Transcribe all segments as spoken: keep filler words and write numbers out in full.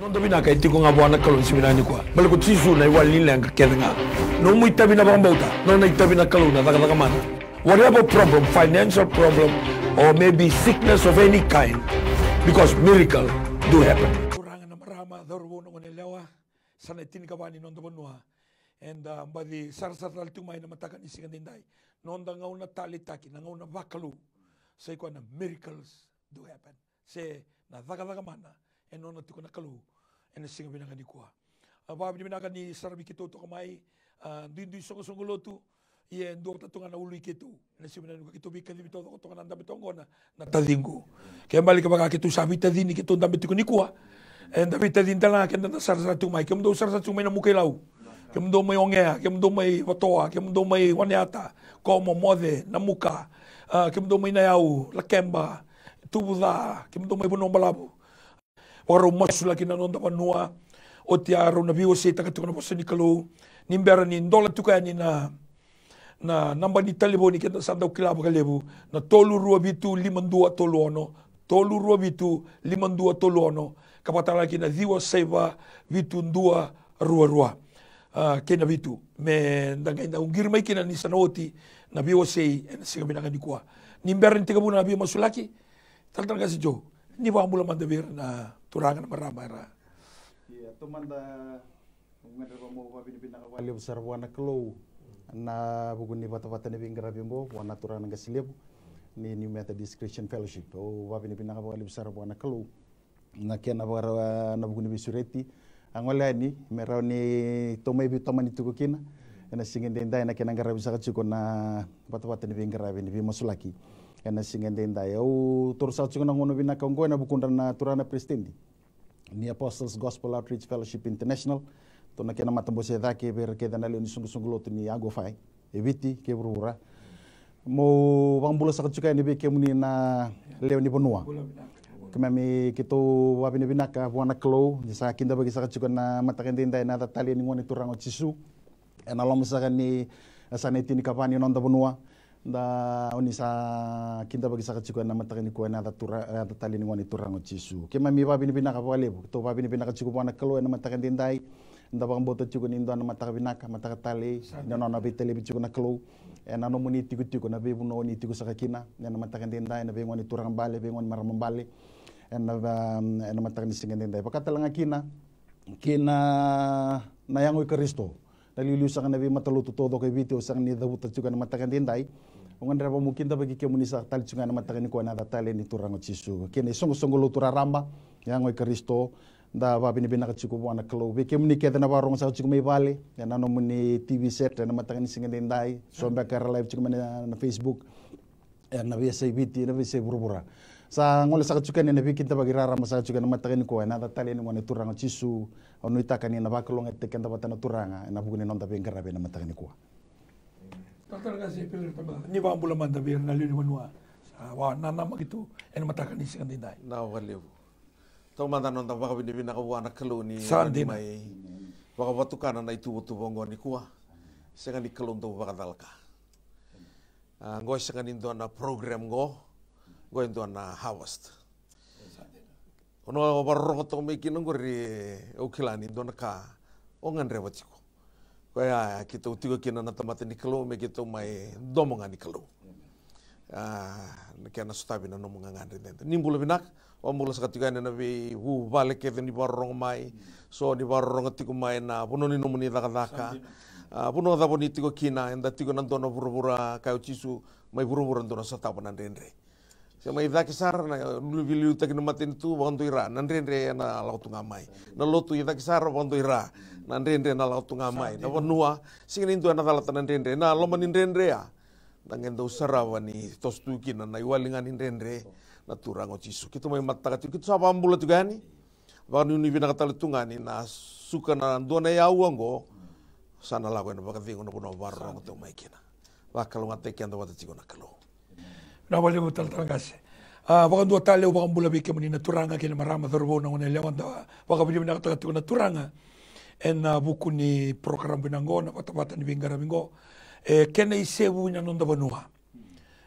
Noda vinaka e tiko ga vua na Kalou ni siga vinaka nikua. Baleta ko Jisu na iwali ni leqa kece ga. Nomu itavi na vakabauta, nona itavi na Kalou na cakacaka mana. Whatever problem, financial problem, or maybe sickness of any kind, because miracle do happen. Turaga na marama, cauravou na gone yalewa, sa na tinikava ni noda vanua. Eda baci sarasara tale tu mai na mataka ni siga daidai. Noda gauna taleitaki, na gauna vakalou. Sa i koya na miracles do happen. Se na cakacaka mana e nona tiko na Kalou ena siga vinaka nikua. A vakavinavinaka ni saravi keitou toka mai, a duidui soqosoqo lotu, ia e dua vata tu ga na ulu i keitou. Ena siga vinaka nikua keitou veikacivi taucoko toka na dabe toka oqo na, na taciqu. Ke bale kevaka keitou sa veitacini keitou dabe tiko nikua. Eda veitacini tale ga keda na sarasara tiko mai, kemudou sarasara tiko mai na Mukailau. Kemudou mai Ogea, kemudou mai Vatoa, kemudou mai Waneata, Komo, Moce, Namuka, a, kemudou mai Nayau, Lakeba, Tuvuca, kemudou mai Vanua Balavu. Vakarau masulaki na noda vanua. Oti a rau na veiwaseitaka tiko na vosa ni Kalou. Ni bera ni dola tiko yani na, na naba ni talevoni keda sa dau kila vakalevu. Na tolu rua vitu lima dua tolu ono. Tolu rua vitu lima dua tolu ono. Ka vakatalaki na ciwa saiva vitu dua rua rua. A, kei na vitu. Me da qai dau qiri mai kina ni sa na oti na veiwasei ena siga vinaka nikua. Ni bera ni tekivu na veimasulaki. Talatala Qase Joe, ni vakabula mada vei ira na turaga na marama era. Ia, tou mada, au gadreva meu vakavinavinaka vakalevu sara vua na Kalou. Na vuku ni vatavata ni veiqaravi oqo, vua na turaga na Qase Levu, ni New Methodist Christian Fellowship. Au vakavinavinaka vakalevu sara vua na Kalou. Na kena vakara, na vuku ni veisureti. A gole yani, me rawa ni tou mai veitomani tiko kina. Ena siga daidai na kena qaravi saka tiko na vatavata ni veiqaravi ni veimasulaki. Ena siga daidai. Au toro saka tiko na gauna vinaka oqo ena vukudra na turaga na peresitedi. Ni Apostles Gospel Outreach Fellowship International. Tou na kena matabose e cake, vei ira kece na lewe ni soqosoqo lotu ni Agofae. E Viti, kei vuravura. Mo vakabula saka tiko yani vei kemuni na lewe ni vanua. Keimami keitou vakavinavinaka vua na Kalou, ni sa kidavaki saka tiko na mataka daidai na yaca talei ni gone turaga o Jisu. Ena loma saka ni sa na itinikava ni noda vanua. Da oni sa kidavaki saka tiko ena mataka nikua ena yaca tura, yaca talei ni gone turaga o Jisu. Keimami vakavinavinaka vakalevu, keitou vakavinavinaka tiko vua na Kalou ena mataka daidai. Da vakabauta tiko ni dua na mataka vinaka, mataka talei, ena nona veitalevi tiko na Kalou. Ena nomuni tikotiko na veivanua oni tiko saka kina, ena mataka daidai, na veigone turaga bale, veigone marama bale. Ena, ena mataka ni siga daidai. Vaka tale ga kina, kina na yago i Karisito. Na liuliu saka na veimatalotu taucoko e Viti, au saka ni cavuta tiko ena mataka daidai. Au gadreva meu kidavaki kemuni saka tale tiko ga ena mataka nikua ena yaca talei ni turaga o Jisu. Kei na isoqosoqo lotu raraba, yago i Karisito, da vakavinavinaka tiko vua na Kalou. Vei kemuni kece na vakarorogo saka tiko mai vale, ena nomuni T V set, ena mataka ni siga daidai. So beka era live tiko mai na, na Facebook. Ena veiyasai Viti, ena veiyasai vuravura. Sa gole saka tiko yani ena veikidavaki raraba saka tiko ena mataka nikua, ena yaca talei ni gone turaga o Jisu, au nuitaka ni na vakalougatataki keda vata na Turaga, ena vuku ni noda veiqaravi ena mataka nikua. Talatala Qase, Pele, Tabata. Ni vakabula mada vei ira na lewe ni vanua. Sa, vua, na namaki tu, ena mataka ni siga daidai. Na vakalevu. Taumada na noda vakavinavinaka vua na Kalou ni sa dina mai vakavatukana na ituvatuva oqo nikua. Sega ni Kalou dau vakacalaka. A, oqo e sega ni dua na program oqo, oqo e dua na harvest. O na vakarorogo toka mai kina oqori, au kila ni dua na ka o gadreva tiko. Koya keitou tiko kina na tamata ni Kalou, me keitou mai domo ga ni Kalou. A, na kena sotavi na nomu gagadre dede. Ni bula vinaka, vakabula saka tiko yani na veivuvale kece ni vakarorogo mai. So ni vakarorogo tiko mai na vanua ni nomuni cakacaka. A, vanua cava ni tiko kina, eda tiko na dua na vuravura, kaya o Jisu, mai vuravura dou na sotava na dredre. Se mai cake sara na veiliutaki na matanitu, vakadua i ra, na dredre ena lako tu ga mai. Na lotu i cake sara, vakadua i ra, na dredre ena lako tu ga mai. Na vanua, sega ni dua ena calata na dredre, na loma ni dredre ya. Da qai dau sarava ni toso tu kina na iwali ga ni dredre, na Turaga o Jisu. Keitou mai matataka tiko, keitou sa vakabula tiko yani. Vakanuinui vinaka tale tu ga ni na suka na dua na iyau oqo, sa na lako ena vakacegu na vanua vakarorogo tiko mai kina. Vakalougatataki keda vata tiko na Kalou. Vinaka vakalevu Talatala Qase. A, vakadua tale au vakabula vei kemuni na turaga kei na marama, cauravou, na gone yalewa, da vakavinavinakataka tiko na Turaga ena, a, vuku ni program vinaka oqo, na vatavata ni veiqaravi oqo. E kena isevu ina noda vanua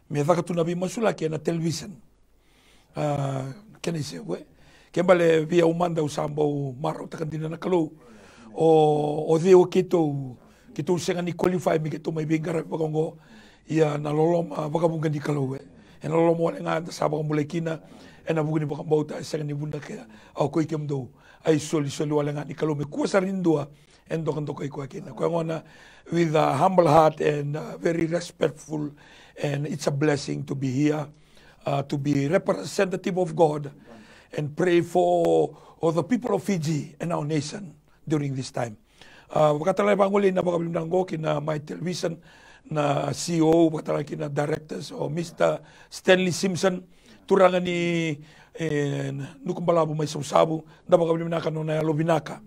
me caka tu na veimasulaki ena television. A, kena isevu, e. Ke bale vei au mada au sa bau marautaka dina na Kalou. O, o cei o keitou, keitou sega ni qualify me keitou mai veiqaravi vaka oqo. Ia na loloma vakavuqa ni Kalou e. Ena loloma wale ga eda sa vakabulai kina. Ena vuku ni vakabauta e sega ni vuna ke. Au koi kemudou. A isolisoli wale ga ni Kalou me kua sara ni dua. E dokadokai koya kina. Koya gona with a humble heart and uh, very respectful. And it's a blessing to be here. Uh, to be representative of God. And pray for all the people of Fiji and our nation during this time. Uh, vakatale vagolei na vakavinavinaka oqo ki na Mai Television, na C E O, vakatale ki na directors, o Mister Stanley Simpson, turaga ni e, Nukubalavu mai Savusavu, da vakavinavinaka na nona yalo vinaka.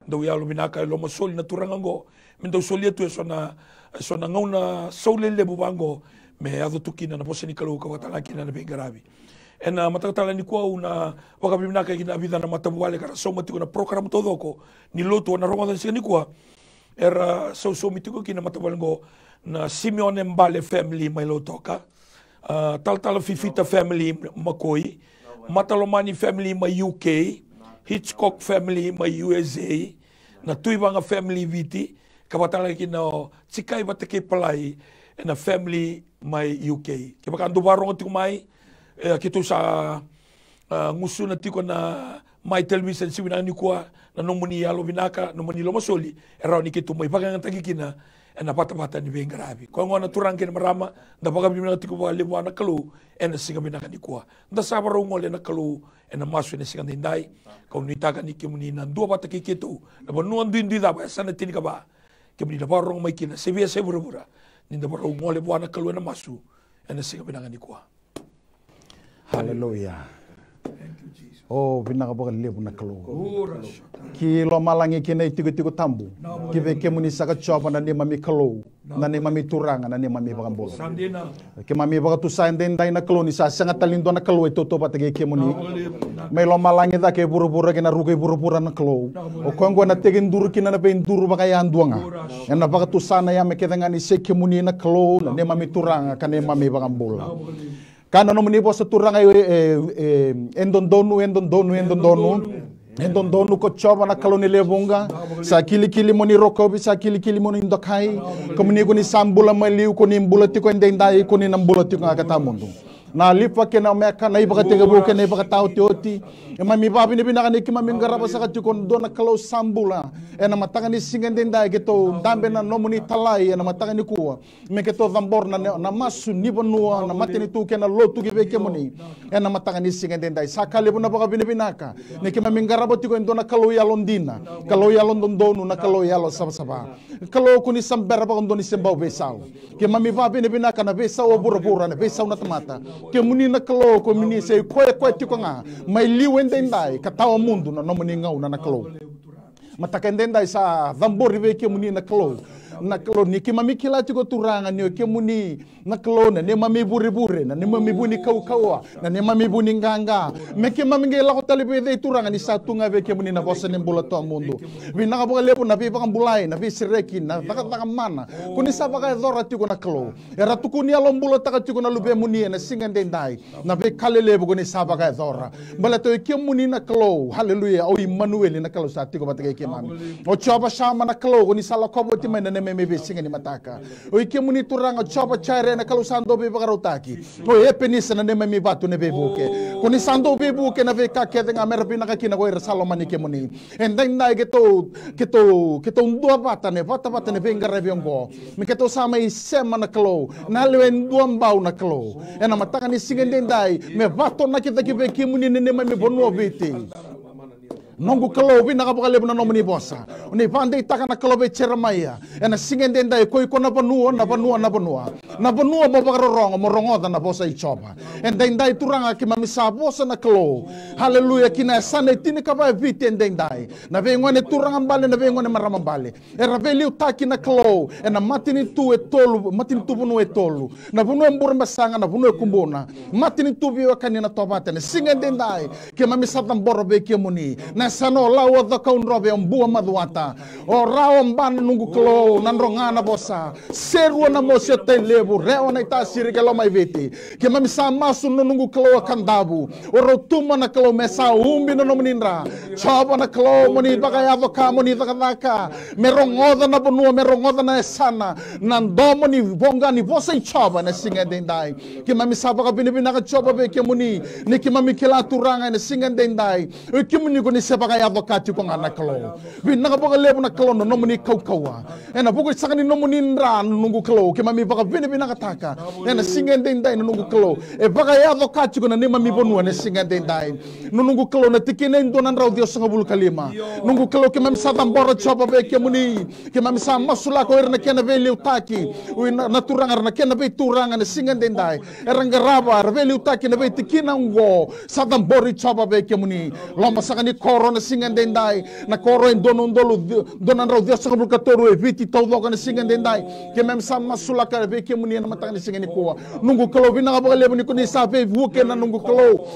Dau yalo vinaka e lomasoli na turaga oqo. Me dau solia tu e so na, e so na gauna sau lelevu vaqo. Me yaco tu kina na vosa ni Kalou ka vakatale kina na veiqaravi. Ena mataka tale ni kua au na vakavinavinaka kina vica na matavuvale ka ra sauma tiko na program taucoko ni lotu o na rogoca na siga ni kua. Era sausaumi tiko kina matavuvale oqo na Simeone Bale family mai Lautoka. Uh, Talatala Fifita family Makoi, Matalomani family mai U K, Hitchcock family mai U S A, na Tuivaga family Viti, ka vakatale kina o Tikai vata kei Palai ena family mai U K. Kevaka dou varogo tiko mai, e, keitou sa a, gusuna tiko na Mai Television sivi na nikua, na nomuni yalo vinaka, nomuni lomasoli, e rawa ni keitou mai vakayagataki kina ena vatavata ni veiqaravi. Koya gona na turaga kei na marama, da vakavinavinaka tiko vakalevu vua na Kalou ena siga vinaka nikua. Da sa varau gole na Kalou ena masu ena siga daidai. Kau nuitaka ni kemuni na dua vata kei keitou na vanua duidui cava, e sa na tinikava. Kemuni na vakarorogo mai kina, se via se vuravura, ni da varau gole vua na Kalou ena masu ena siga vinaka nikua. Haleluya. O vinaka vakalevu na Kalou. Ki lomalagi kei na itikotiko tabu. Ki vei kemuni saka Jiova na neimami Kalou, na neimami Turaga, na neimami Vakabula. Keimami vakatusa edaidai na Kalou ni sa sega tale ni dua na Kalou e tautauvata kei kemuni. Mai lomalagi cake e vuravura kei na ruku e vuravura na Kalou. O koya oqo ena tekiduru kina na veiduru vakayadua ga. Ena vakatusa na yame kece ga ni se kemuni na Kalou, na neimami Turaga ka neimami Vakabula. Ka na nomuni vosa Turaga e, e, e, e dodonu, e dodonu, e dodonu. E dodonu ko Jiova na Kalou ni lewe vuqa. Sa kilikili mo ni rokovi, sa kilikili mo ni dokai. Kemuni ko ni sa bula mai liu, ko ni bula tiko edaidai, ko ni na bula tiko ga ka tawamudu. Na Alifa kei na Omeka, na ivakatekivu kei na ivakataotioti. Keimami vakavinavinaka ni keimami qarava saka tiko na dua na Kalou sa bula. Ena mataka ni siga edaidai keitou dabe na nomuni italai ena mataka nikua. Me keitou cabora na, na masu ni vanua, na matanitu kei na lotu ki vei kemuni. Ena mataka ni siga edaidai. Sa ka levu na vakavinavinaka. Ni keimami qarava tiko e dua na Kalou yalodina. Kalou yalododonu, na Kalou yalosavasava. Kalou ko ni sa bera vakadua ni se bau veisau. Keimami vakavinavinaka na veisau o vuravura, na veisau na tamata. Kemuni na Kalou, kemuni se koya koya tiko ga. Mai liu edaidai, ka tawamudu na nomuni gauna na Kalou. Mataka edaidai sa cabori vei kemuni na Kalou. Na Kalou ni keimami kila tiko Turaga ni o kemuni na Kalou na neimami vurevure, na neimami vu ni kaukauwa, na neimami vu ni qaqa. Me keimami qai lako tale vei cei Turaga ni sa tu ga vei kemuni na vosa ni bula tawamudu. Vinaka vakalevu na veivakabulai, na veisereki, na cakacaka mana. Ko ni sa vakayacora tiko na Kalou. Era tukuni yalobulataka tiko na luvemuni ena siga edaidai. Na veika lelevu ko ni sa vakayacora. Baleta o i kemuni na Kalou. Haleluya. O Imanueli na Kalou sa tiko vata kei keimami. O Jiova Sama na Kalou ko ni sa lakova oti mai na neimami veisiga ni mataka. O i kemuni Turaga o Jiova Jaire na Kalou sa dau veivakarautaki. O Epenisa na neimami vatu ni veivuke. Ko ni sa dau veivuke na veika kece ga me ra vinaka kina ko ira sa lomani kemuni. Edaidai keitou, keitou, keitou duavata na vatavata ni veiqaravi oqo. Me keitou sa mai sema na Kalou. Na lewe duabau na Kalou. Ena mataka ni siga edaidai. Me vatonaki cake vei kemuni na neimami vanua o Viti. Noqu Kalou vinaka vakalevu na nomuni vosa. O ni vakadeitaka na Kalou vei Jeremaia. Ena siga edaidai ko iko na vanua, na vanua, na vanua. Na vanua mo vakarorogo, mo rogoca na vosa i Jiova. Edaidai Turaga keimami sa vosa na Kalou. Haleluya, ki na yasana e tinikava e Viti edaidai. Na veigone turaga bale, na veigone marama bale. Era veiliutaki na Kalou. Ena matanitu e tolu, matanitu vanua e tolu. Na vanua e Burebasaga, na vanua e Kubuna. Matanitu veiwekani na Tovata. Ena siga edaidai. Keimami sa cabora vei kemuni. Na Sa na o Lau, o Cakaudrove, o Bua, Macuata, o Ra, o Ba, na noqu Kalou, Nadroga, Navosa, Serua, Namosi, o Tailevu, Rewa, Naitasiri kei Lomaiviti. Keimami sa masu, na noqu Kalou, o Kadavu, o Rotuma, na Kalou, me sa ubi na nomuni dra. Jiova, na Kalou, mo ni vakayaco ka, mo ni cakacaka, me rogoca na vanua, me rogoca na yasana, na domo ni voqa ni vosa i Jiova ena siga edaidai. Keimami sa vakavinavinaka, Jiova, vei kemuni, ni keimami kila, Turaga, ena siga edaidai, o i kemuni ko ni se vakayaco ka tiko ga, na Kalou. Vinaka vakalevu, na Kalou, na nomuni kaukauwa ena vuku saka ni nomuni dra, na noqu Kalou. Keimami vakavinavinakataka ena siga edaidai, na noqu Kalou, e vakayaco ka tiko na neimami vanua ena siga edaidai, na noqu Kalou, na tikina e dua na drau ciwasagavulu ka lima. Noqu Kalou, keimami sa cabora, Jiova, vei kemuni. Keimami sa masulaka o ira na kena veiliutaki, o ira na, na turaga, era na kena veituraga ena siga edaidai, era qarava, era veiliutaki ena veitikina oqo. Sa cabori, Jiova, vei kemuni. Loma saka ni koro ena siga edaidai, na koro e dua na udolu, dua na drau ciwasagavulu ka tolu e Viti taucoko ena siga edaidai. Keimami sa masulaka vei kemuni ena mataka ni siga nikua. Noqu Kalou, vinaka vakalevu ni ko ni sa veivuke, na noqu Kalou,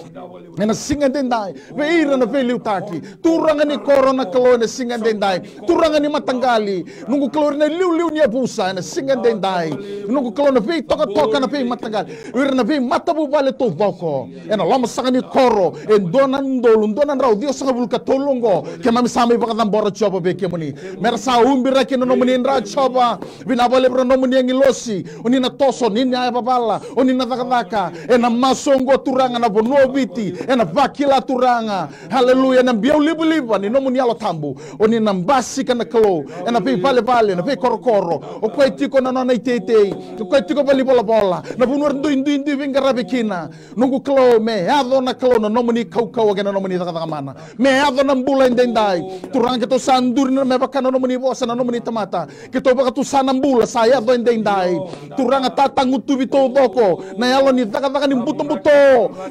ena siga edaidai, vei ira na veiliutaki, turaga ni koro, na Kalou, ena siga edaidai, turaga ni mataqali, noqu Kalou, ira na iliuliu ni yavusa ena siga edaidai, noqu Kalou, na veitokatoka, na veimataqali, ira na veimatavuvale taucoko ena loma saka ni koro e dua na udolu, dua na drau ciwasagavulu ka tolu oqo. Keimami sa mai vakacabora, Jiova, vei kemuni, me ra sa ubiraki na nomuni dra, Jiova. Vinaka vakalevu na nomuni agilosi, o ni na toso, o ni na yavavala, o ni na cakacaka ena masu oqo, Turaga, na vanua o Viti ena vakila, Turaga. Haleluya, ena biau livaliva ni nomuni Yalo Tabu, o ni na basika, na Kalou, ena veivalevale, na veikorokoro. O koya tiko na nona iteitei, o koya tiko valenivolavola, na vanua era dui, dui, dui veiqaravi kina. Noqu Kalou, me yaco, na Kalou, na nomuni kaukauwa kei na nomuni cakacaka mana. Me yaco na bula edaidai. Turaga, keitou sa duri me vaka na nomuni vosa, na nomuni tamata. Keitou vakatusa na bula sa yaco edaidai. Turaga, tatagutuvi taucoko na yalo ni cakacaka ni butobuto,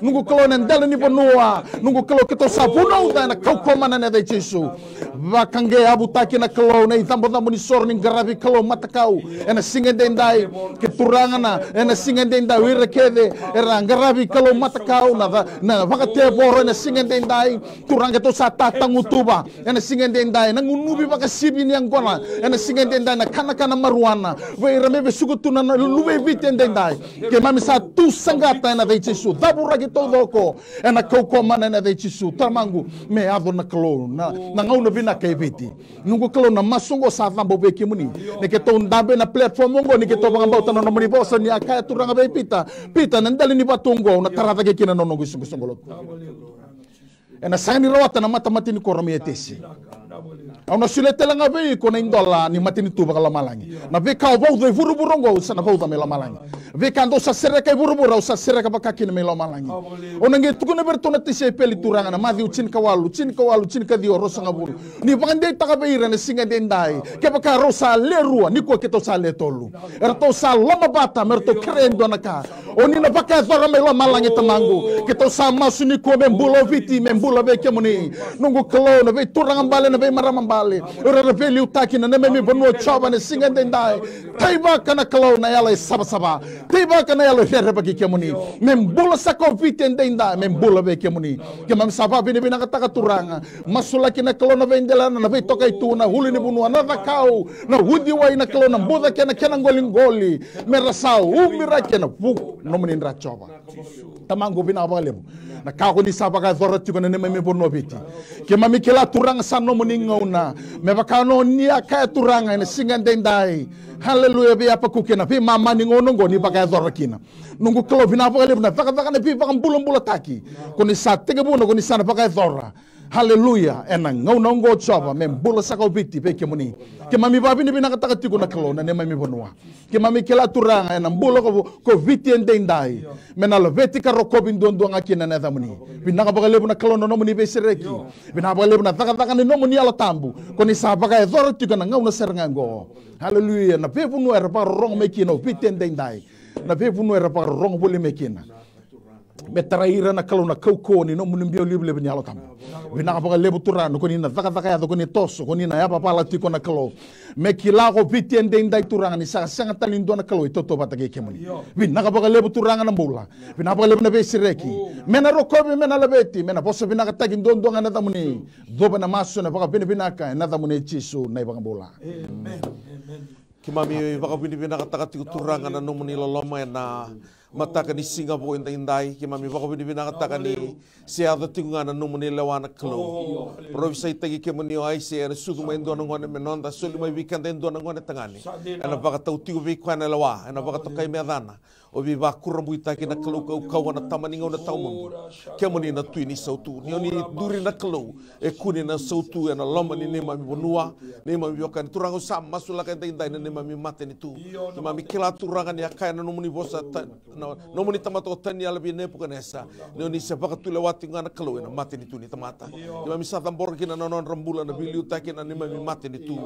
noqu Kalou, ena dela ni vanua. Noqu Kalou, keitou sa vunauca ena kaukauwa mana ena yaca i Jisu. Vakaqeavutaki, na Kalou, na icabocabo ni soro ni qaravi, Kalou, matakau ena siga edaidai. Ke, Turaga, na, ena siga edaidai, o ira kece era qaravi, Kalou, matakau, na ca-, na vakatevoro ena siga edaidai. Turaga, keitou sa tatagutuva ena siga edaidai na gunuvi vakasivi ni yaqona ena siga edaidai, na kanakana marijuana, vei ira me vesuka tu na, na luluve i Viti edaidai. Keimami sa tu saqata ena yaca i Jisu. Cavuraki taucoko ena kaukauwa mana ena yaca i Jisu. Tamaqu, me yaco, na Kalou, na, na gauna vinaka e Viti. Noqu Kalou, na masu oqo sa cabo vei kemuni. Ni keitou dabe ena platform oqo, ni keitou vakabauta na nomuni vosa, ni a kaya, Turaga, vei Pita, Pita, na dela ni vatu oqo au na tara cake kina na noqu isoqosoqo lotu. Ena sega ni rawata na matamata ni koro mai Etesi. Au na solia tale ga vei iko na idola ni matanitu vakalomalagi. Na veika o vauca e vuravura oqo, au sa na vauca mai lomalagi. Veika dou sa sereka e vuravura, au sa sereka vaka kina mai lomalagi. Au na qai tukuna vei iratou na tisaipeli, Turaga, na Maciu tinikawalu, tinikawalu, tinikaciwa, ruasagavulu. Ni vakadeitaka vei ira ena siga edaidai, kevaka rau sa le rua, nikua keitou sa le tolu. Eratou sa lomavata me ratou kerea e dua na ka. O ni na vakayacora mai lomalagi, Tamaqu. Keitou sa masu nikua me bula o Viti, me bula vei kemuni. Noqu Kalou, na veituraga bale, na veimarama bale, o ira era veiliutaki ena neimami vanua, Jiova, ena siga edaidai. Teivaka, na Kalou, na yalo e savasava. Teivaka na yalo e rerevaki kemuni. Me bula saka o Viti edaidai, me bula vei kemuni. Keimami sa vakavinavinakataka, Turaga. Masulaki, na Kalou, na veidelana, na veitokai tu, na ulunivanua, na cakau, na uciwai, na Kalou, na buca kei na kena qoliqoli. Me ra sa ubiraki ena vuku ni nomuni dra, Jiova. Tamaqu, vinaka vakalevu na ka ko ni sa vakayacora tiko ena neimami vanua o Viti. Keimami kila, Turaga, sa nomuni gauna. Me vaka o ni a kaya, Turaga, ena siga edaidai. Haleluya, vei Apakuki, ena veimama ni gauna oqo ni vakayacora kina. Noqu Kalou, vinaka vakalevu na cakacaka ni veivakabulabulataki ko ni sa tekivuna, ko ni sa na vakayacora. Haleluya. Ena gauna oqo, Jiova, me bula saka o Viti vei kemuni. Keimami vakavinavinakataka tiko, na Kalou, na neimami vanua. Keimami kila, Turaga, ena bula ko, ko Viti edaidai, me na laveti ka rokovi duadua ga kina na yacamuni. Vinaka vakalevu, na Kalou, na nomuni veisereki. Vinaka vakalevu na cakacaka ni nomuni Yalo Tabu ko ni sa vakayacora tiko ena gauna sara ga oqo. Haleluya. Na veivanua era vakarorogo mai kina o Viti edaidai, na veivanua era vakarorogo voli mai kina, Me tarai ira na Kalou na kaukauwa ni nomuni biau livaliva ni Yalo Tabu. Vinaka vakalevu Turaga, ko ni na cakacaka yaco, ko ni toso, ko ni na yavavala tiko na Kalou. Me kila ko Viti edaidai Turaga ni sa sega tale ni dua na Kalou e tautauvata kei kemuni. Vinaka vakalevu Turaga na bula. Vinaka vakalevu na veisereki. Me na rokovi, me na laveti, me na vosa vinakataki duadua ga na yacamuni. Cuva na masu ena vakavinavinaka ena yacamuni Jisu na iVakabula. Keimami vakavinavinakataka tiko Turaga na nomuni loloma ena mataka ni siga vou edaidai. Keimami vakavinavinakataka ni se yaco tiko ga na nomuni lewa na Kalou. Parofisaitaki kemuni o Aisea, ena sucu mai e dua na gone me noda, soli mai vei keda e dua na gone tagane. Ena vakatau tiko vei koya na lewa, ena vakatokai me yacana. O veivakurabuitaki na Kalou kaukauwa, na Tama ni gauna tawamudu. Kemuni na Tui ni sautu. Ni o ni duri na Kalou, e kune na sautu ena loma ni neimami vanua, neimami veiwekani. Turaga, au sa masulaka edaidai na neimami matanitu. Keimami kila Turaga ni a kaya na nomuni vosa, na nomuni tamata o Taniela vei Nepukanesa, ni o ni se vakatulewa tiko ga na Kalou ena matanitu ni tamata. Keimami sa cabora kina na nodra bula na veiliutaki ena neimami matanitu.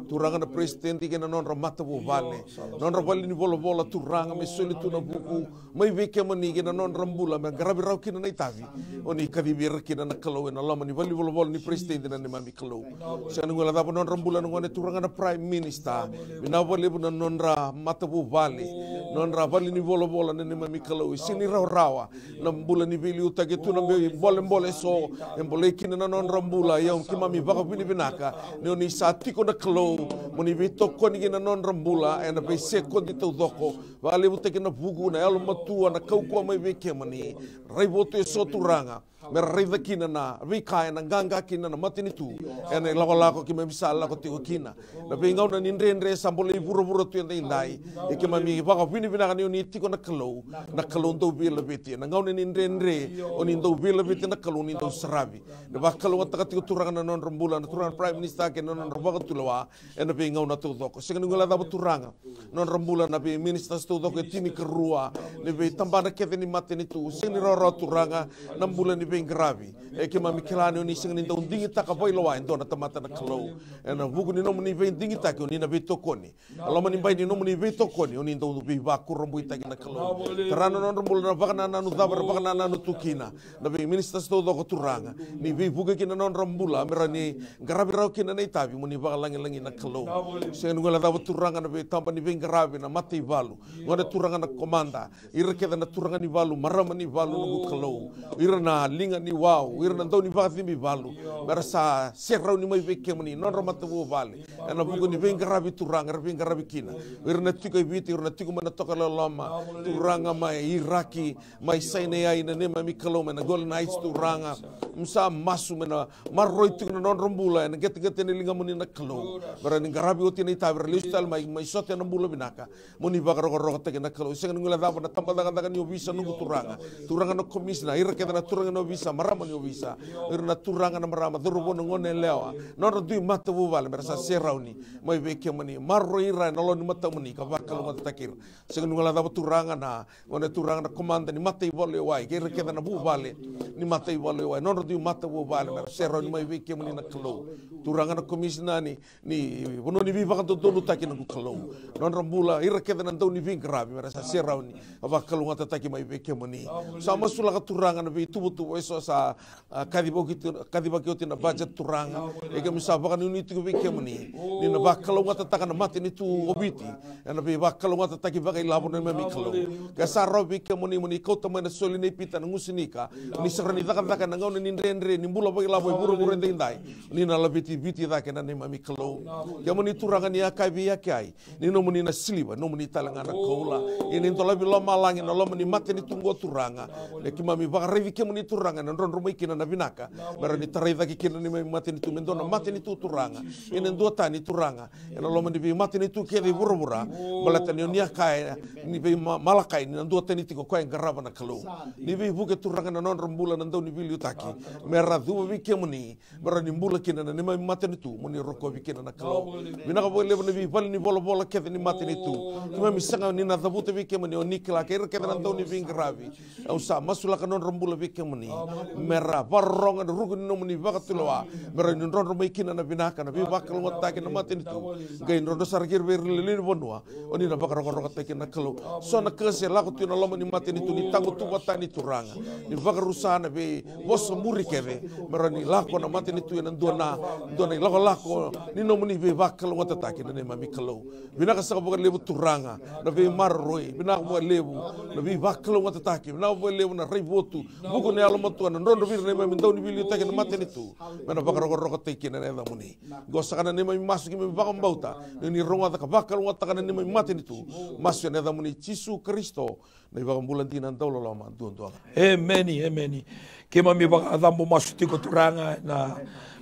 Turaga na peresitedi kei na nodra matavuvale, nodra vale ni volavola Turaga, me soli tu na vuku mai vei kemuni kei na nodra bula me qaravi rawa kina na itavi o ni kacivi ira kina na Kalou ena loma ni vale ni volavola ni peresitedi na neimami Kalou. Sega ni guilecava nodra bula na gone Turaga na Prime Minister. Vinaka vakalevu na nodra matavuvale, nodra vale ni volavola na neimami Kalou. E sega ni rawarawa na bula ni veiliutaki, tu na veibolebole eso e bolei kina na nodra bula. Ia keimami vakavinavinaka ni o ni sa tiko na Kalou mo ni veitokoni kina na nodra bula ena veisekodi taucoko. Vakalevutaki na vuku, na yalomatua, na kaukauwa mai vei kemuni. Raivotu eso Turaga me ra raica kina na veika ena qaqa kina na matanitu ena ilakolako keimami sa lako tiko kina. Na veigauna ni dredre sa bolei vuravura tu edaidai, e keimami vakavinavinaka ni o ni tiko na Kalou, na Kalou dau veilaveti. Ena gauna ni dredre o ni dau veilaveti na Kalou, ni dau saravi. Na vakalougatataka tiko Turaga na nodra bula na Turaga na Prime Minister kei na nodra vakatulewa ena veigauna taucoko. Sega ni guilecava Turaga nodra bula na veiministers taucoko e tinikarua, ni veitabana kece ni matanitu. Sega ni rawarawa Turaga na bula ni veiqaravi. E keimami kila ni o ni sega ni dau digitaka vakailoa e dua na tamata na Kalou. Ena vuku ni nomuni veidigitaki o ni na veitokoni. A loma ni bai ni nomuni veitokoni o ni dau veivakurabuitaki na Kalou. Tara na nodra bula na vakanananu cava era vakanananu tu kina na veiministers taucoko Turaga, ni veivuke kina na nodra bula me ra ni qaravi rawa kina na itavi mo ni vakalagilagi na Kalou. Sega ni guilecava Turaga na veitaba ni veiqaravi, na mataivalu, gone Turaga na komada, ira kece na turaga ni valu, marama ni valu noqu Kalou, ira na liga ni wau, ira na dau ni vakacibi valu, me ra sa serauni mai vei kemuni, nodra matavuvale ena vuku ni veiqaravi Turaga era veiqaravi kina. Ira na tiko e Viti, ira na tiko mai na toka loloma Turaga, mai Iraki, mai Sinai, na neimami Kalou, mai na Golan Heights Turaga. Mo sa masu me na maroroi tiko na nodra bula ena qeteqete ni ligamuni na Kalou, me ra ni qaravi oti na itavi, ra lesu tale mai, mai sote ena bula vinaka. Mo ni vakarokorokotaki na Kalou. Sega ni guilecava na tabacakacaka ni ovisa noqu Turaga, Turaga na komisina, ira kece na turaga ni ovisa, marama ni ovisa, ira na turaga na marama, cauravou na goneyalewa, nodra dui matavuvale me ra sa serauni mai vei kemuni. Maroroi ira ena loma ni matamuni ka vakalougatataki ira. Sega ni guilecava Turaga na gone Turaga na komada ni mataivalu e wai kei ira kece na vuvale ni mataivalu e wai, nodra dui matavuvale me ra serauni mai vei kemuni na Kalou. Turaga na komisina ni, ni vanua ni veivakadodonutaki noqu Kalou, nodra bula ira kece na dau ni veiqaravi me ra sa serauni ka vakalougatataki mai vei kemuni. Sa masulaka Turaga na veituvatuva eso sa a, kacivaki oti, kacivaki oti na budget Turaga. E keimami sa vakanuinui tiko vei kemuni ni na vakalougatataka na matanitu o Viti ena veivakalougatataki vakailavo na neimami Kalou. Ke sa rawa vei kemuni mo ni kauta mai na soli nei Pita na gusunika, ni sa rawa ni cakacaka ena gauna ni dredre ni bula vakailavo e vuravura edaidai, ni na laveti Viti cake na neimami Kalou. Kemuni Turaga ni a kaya vei Akeai, ni nomuni na siliva, nomuni tale ga na koula. Ia ni dolavi lomalagi na loma ni matanitu oqo Turaga. Me keimami vakaraici kemuni Turaga ena drodro mai kina na vinaka, me ra ni tarai cake kina na neimami matanitu me dua na matanitu Turaga. Ia na duatani Turaga ena loma ni veimatanitu kece e vuravura, baleta ni o ni a kaya ni vei Ma-, Malakai ni na duatani tiko o koya e qarava na Kalou. Ni veivuke Turaga na nodra bula na dau ni veiliutaki, me ra cuva vei kemuni, me ra ni bula kina na neimami matanitu mo ni rokovi kina na Kalou. Vinaka vakalevu na veivale ni volavola kece ni matanitu. Keimami sega ni na cavuta vei kemuni, o ni kila, kei ira kece na dau ni veiqaravi. Au sa masulaka nodra bula vei kemuni. me ra vakarorogo ena ruku ni nomuni vakatulewa, me rawa ni drodro mai kina na vinaka, na veivakalougatataki, na matanitu. Qai drodro sara kina vei ira na lewe ni vanua, o ni na vakarokorokotaki na Kalou. So na ka se lako tu ena loma ni matanitu, ni tagutuvatani, Turaga, ni vakarusa na veivosa muri kece, me rawa ni lako na matanitu ena dua na, dua na ilakolako ni nomuni veivakalougatataki, na neimami Kalou. Vinaka saka vakalevu, Turaga, na veimaroroi. Vinaka vakalevu na veivakalougatataki. Vinaka vakalevu na raivotu, vuku ni yalomatua, na drodro vei ira na neimami dau ni veiliutaki ena matanitu, me na vakarokorokotaki kina na yacamuni. Qo saka na neimami masu, keimami vakabauta ni ni rogoca ka vakalougatataka na neimami matanitu. Masu ena yacamuni Jisu Karisito, na iVakabula dina dauloloma duadua ga. Emeni, emeni. Keimami vakacabo masu tiko, Turaga, na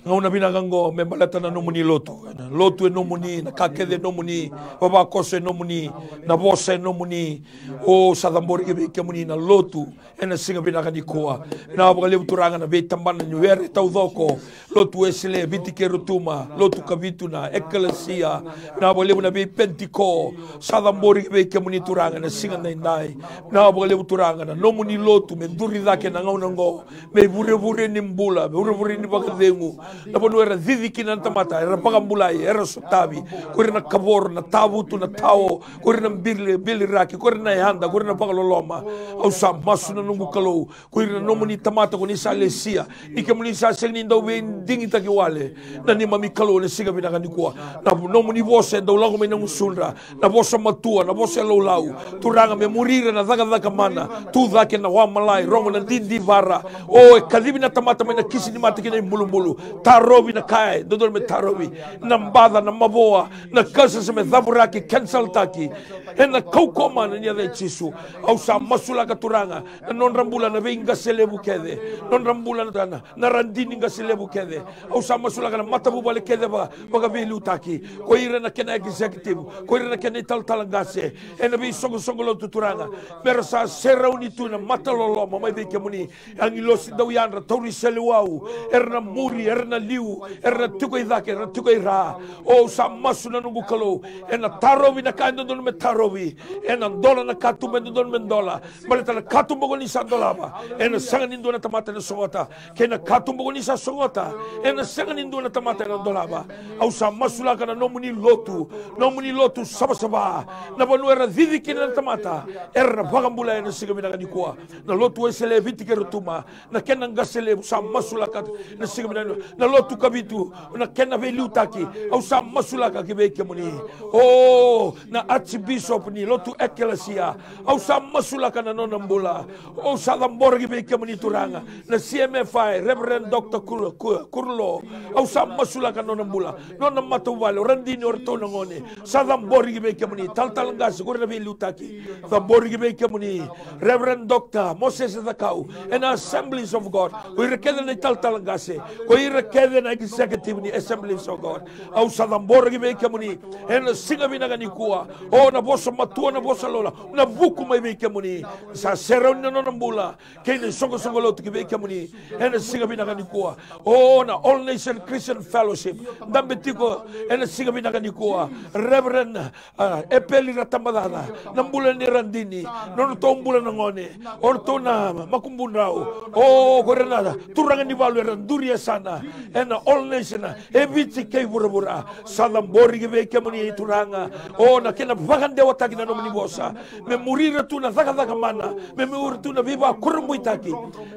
gauna vinaka oqo me baleta na nomuni lotu. Na lotu e nomuni, na ka kece e nomuni, vavakoso e nomuni, na vosa e nomuni. O, sa cabori ki vei kemuni na lotu ena siga vinaka nikua. Vinaka vakalevu, Turaga, na veitabana ni were taucoko, Lotu Wesele Viti kei Rotuma, Lotu Kavitu, na ekelesia. Vinaka vakalevu na veiPenitiko, sa cabori ki vei kemuni, Turaga, ena siga daidai. Vinaka vakalevu, Turaga, na nomuni lotu me duri cake na gauna oqo, me ivurevure ni bula, me ivurevure ni vakacegu. Na vanua era cici kina na tamata, era vakabulai, era sotavi. Ko ira na kavoro, na tavutu, na tao, ko ira na bili, biliraki, ko ira na yada, ko ira na vakaloloma. Au sa masu, na noqu Kalou, ko ira na nomuni tamata ko ni sa lesia, ni kemuni sa sega ni dau veidigitaki wale. Na neimami Kalou, ena siga vinaka nikua, na nomuni vosa e dau lako mai na gusudra, na vosa matua, na vosa e laulau, Turaga, me muri ira na cakacaka mana, tu cake na wa malai, rogo na didivara. O, e kacivi na tamata mai na kisi ni mate ki na ibulubulu. Tarovi na ka e dodonu me tarovi, na baca, na mavoa, na kasa sa me cavuraki, kenisaltaki. Ena kaukauwa mana ni yaca i Jisu. Au sa masulaka, Turaga, na nodra bula na veiqase levu kece, nodra bula na, na, na radini qase levu kece. Au sa masulaka na matavuvale kece va, vakaveiliutaki, ko ira na kena executive, ko ira na kena italatala qase, ena veisoqosoqo lotu, Turaga, me ra sa serauni tu na mataloloma mai vei kemuni. Agilosi dauyadra, tauri seleiwau, era na muri, era na liu, era na tiko i cake, era na tiko i ra. O, au sa masu, na noqu Kalou, ena tarovi na ka e dodonu me tarovi, ena dola na katuba e dodonu me dola, baleta na katuba ko ni sa dolava, ena sega ni dua na tamata ena sogota, kei na katuba ko ni sa sogota, ena sega ni dua na tamata ena dolava. Au sa masulaka na nomuni lotu, nomuni lotu savasava, na vanua era cici kina na tamata, era na vakabulai ena siga vinaka nikua. Na Lotu Wesele Viti kei Rotuma, na kena qase levu, sa masulaka na siga vinaka, na Lotu Kavitu, na kena veiliutaki, au sa masulaka ki vei kemuni. O, na Archbishop ni Lotu Ekelesia, au sa masulaka na nona bula. Au sa cabora ki vei kemuni, Turaga, na C M F I, Reverend Doctor Kur-, Kur-, Kurlo. Au sa masulaka na nona bula, nona matavuvale, o radini, o ratou na gone. Sa cabori ki vei kemuni, talatala qase, ko ira na veiliutaki. Cabori ki vei kemuni, Reverend Doctor Moses Cakau, ena Assemblies of God, ko ira kece na italatala qase, ko ira kece na executive ni Assemblies of God. Au sa cabora ki vei kemuni ena siga vinaka nikua. O, na vosa matua, na vosa laulau, na vuku mai vei kemuni. Sa serauni na nona bula kei na isoqosoqo lotu ki vei kemuni ena siga vinaka nikua. O, na All Nation Christian Fellowship, dabe tiko ena siga vinaka nikua. Reverend, ah, Epeli Ratabacaca, na bula ni radini, nodratou bula na gone, o ratou na makubudrau. O, ko ira na turaga ni valu era duri yasana ena All Nation, e Viti kei vuravura. Sa cabori ki vei kemuni, Turaga. O, na kena vakadewataki na nomuni vosa, me muri ira tu na cakacaka mana, me muri ira tu na veivakurabuitaki,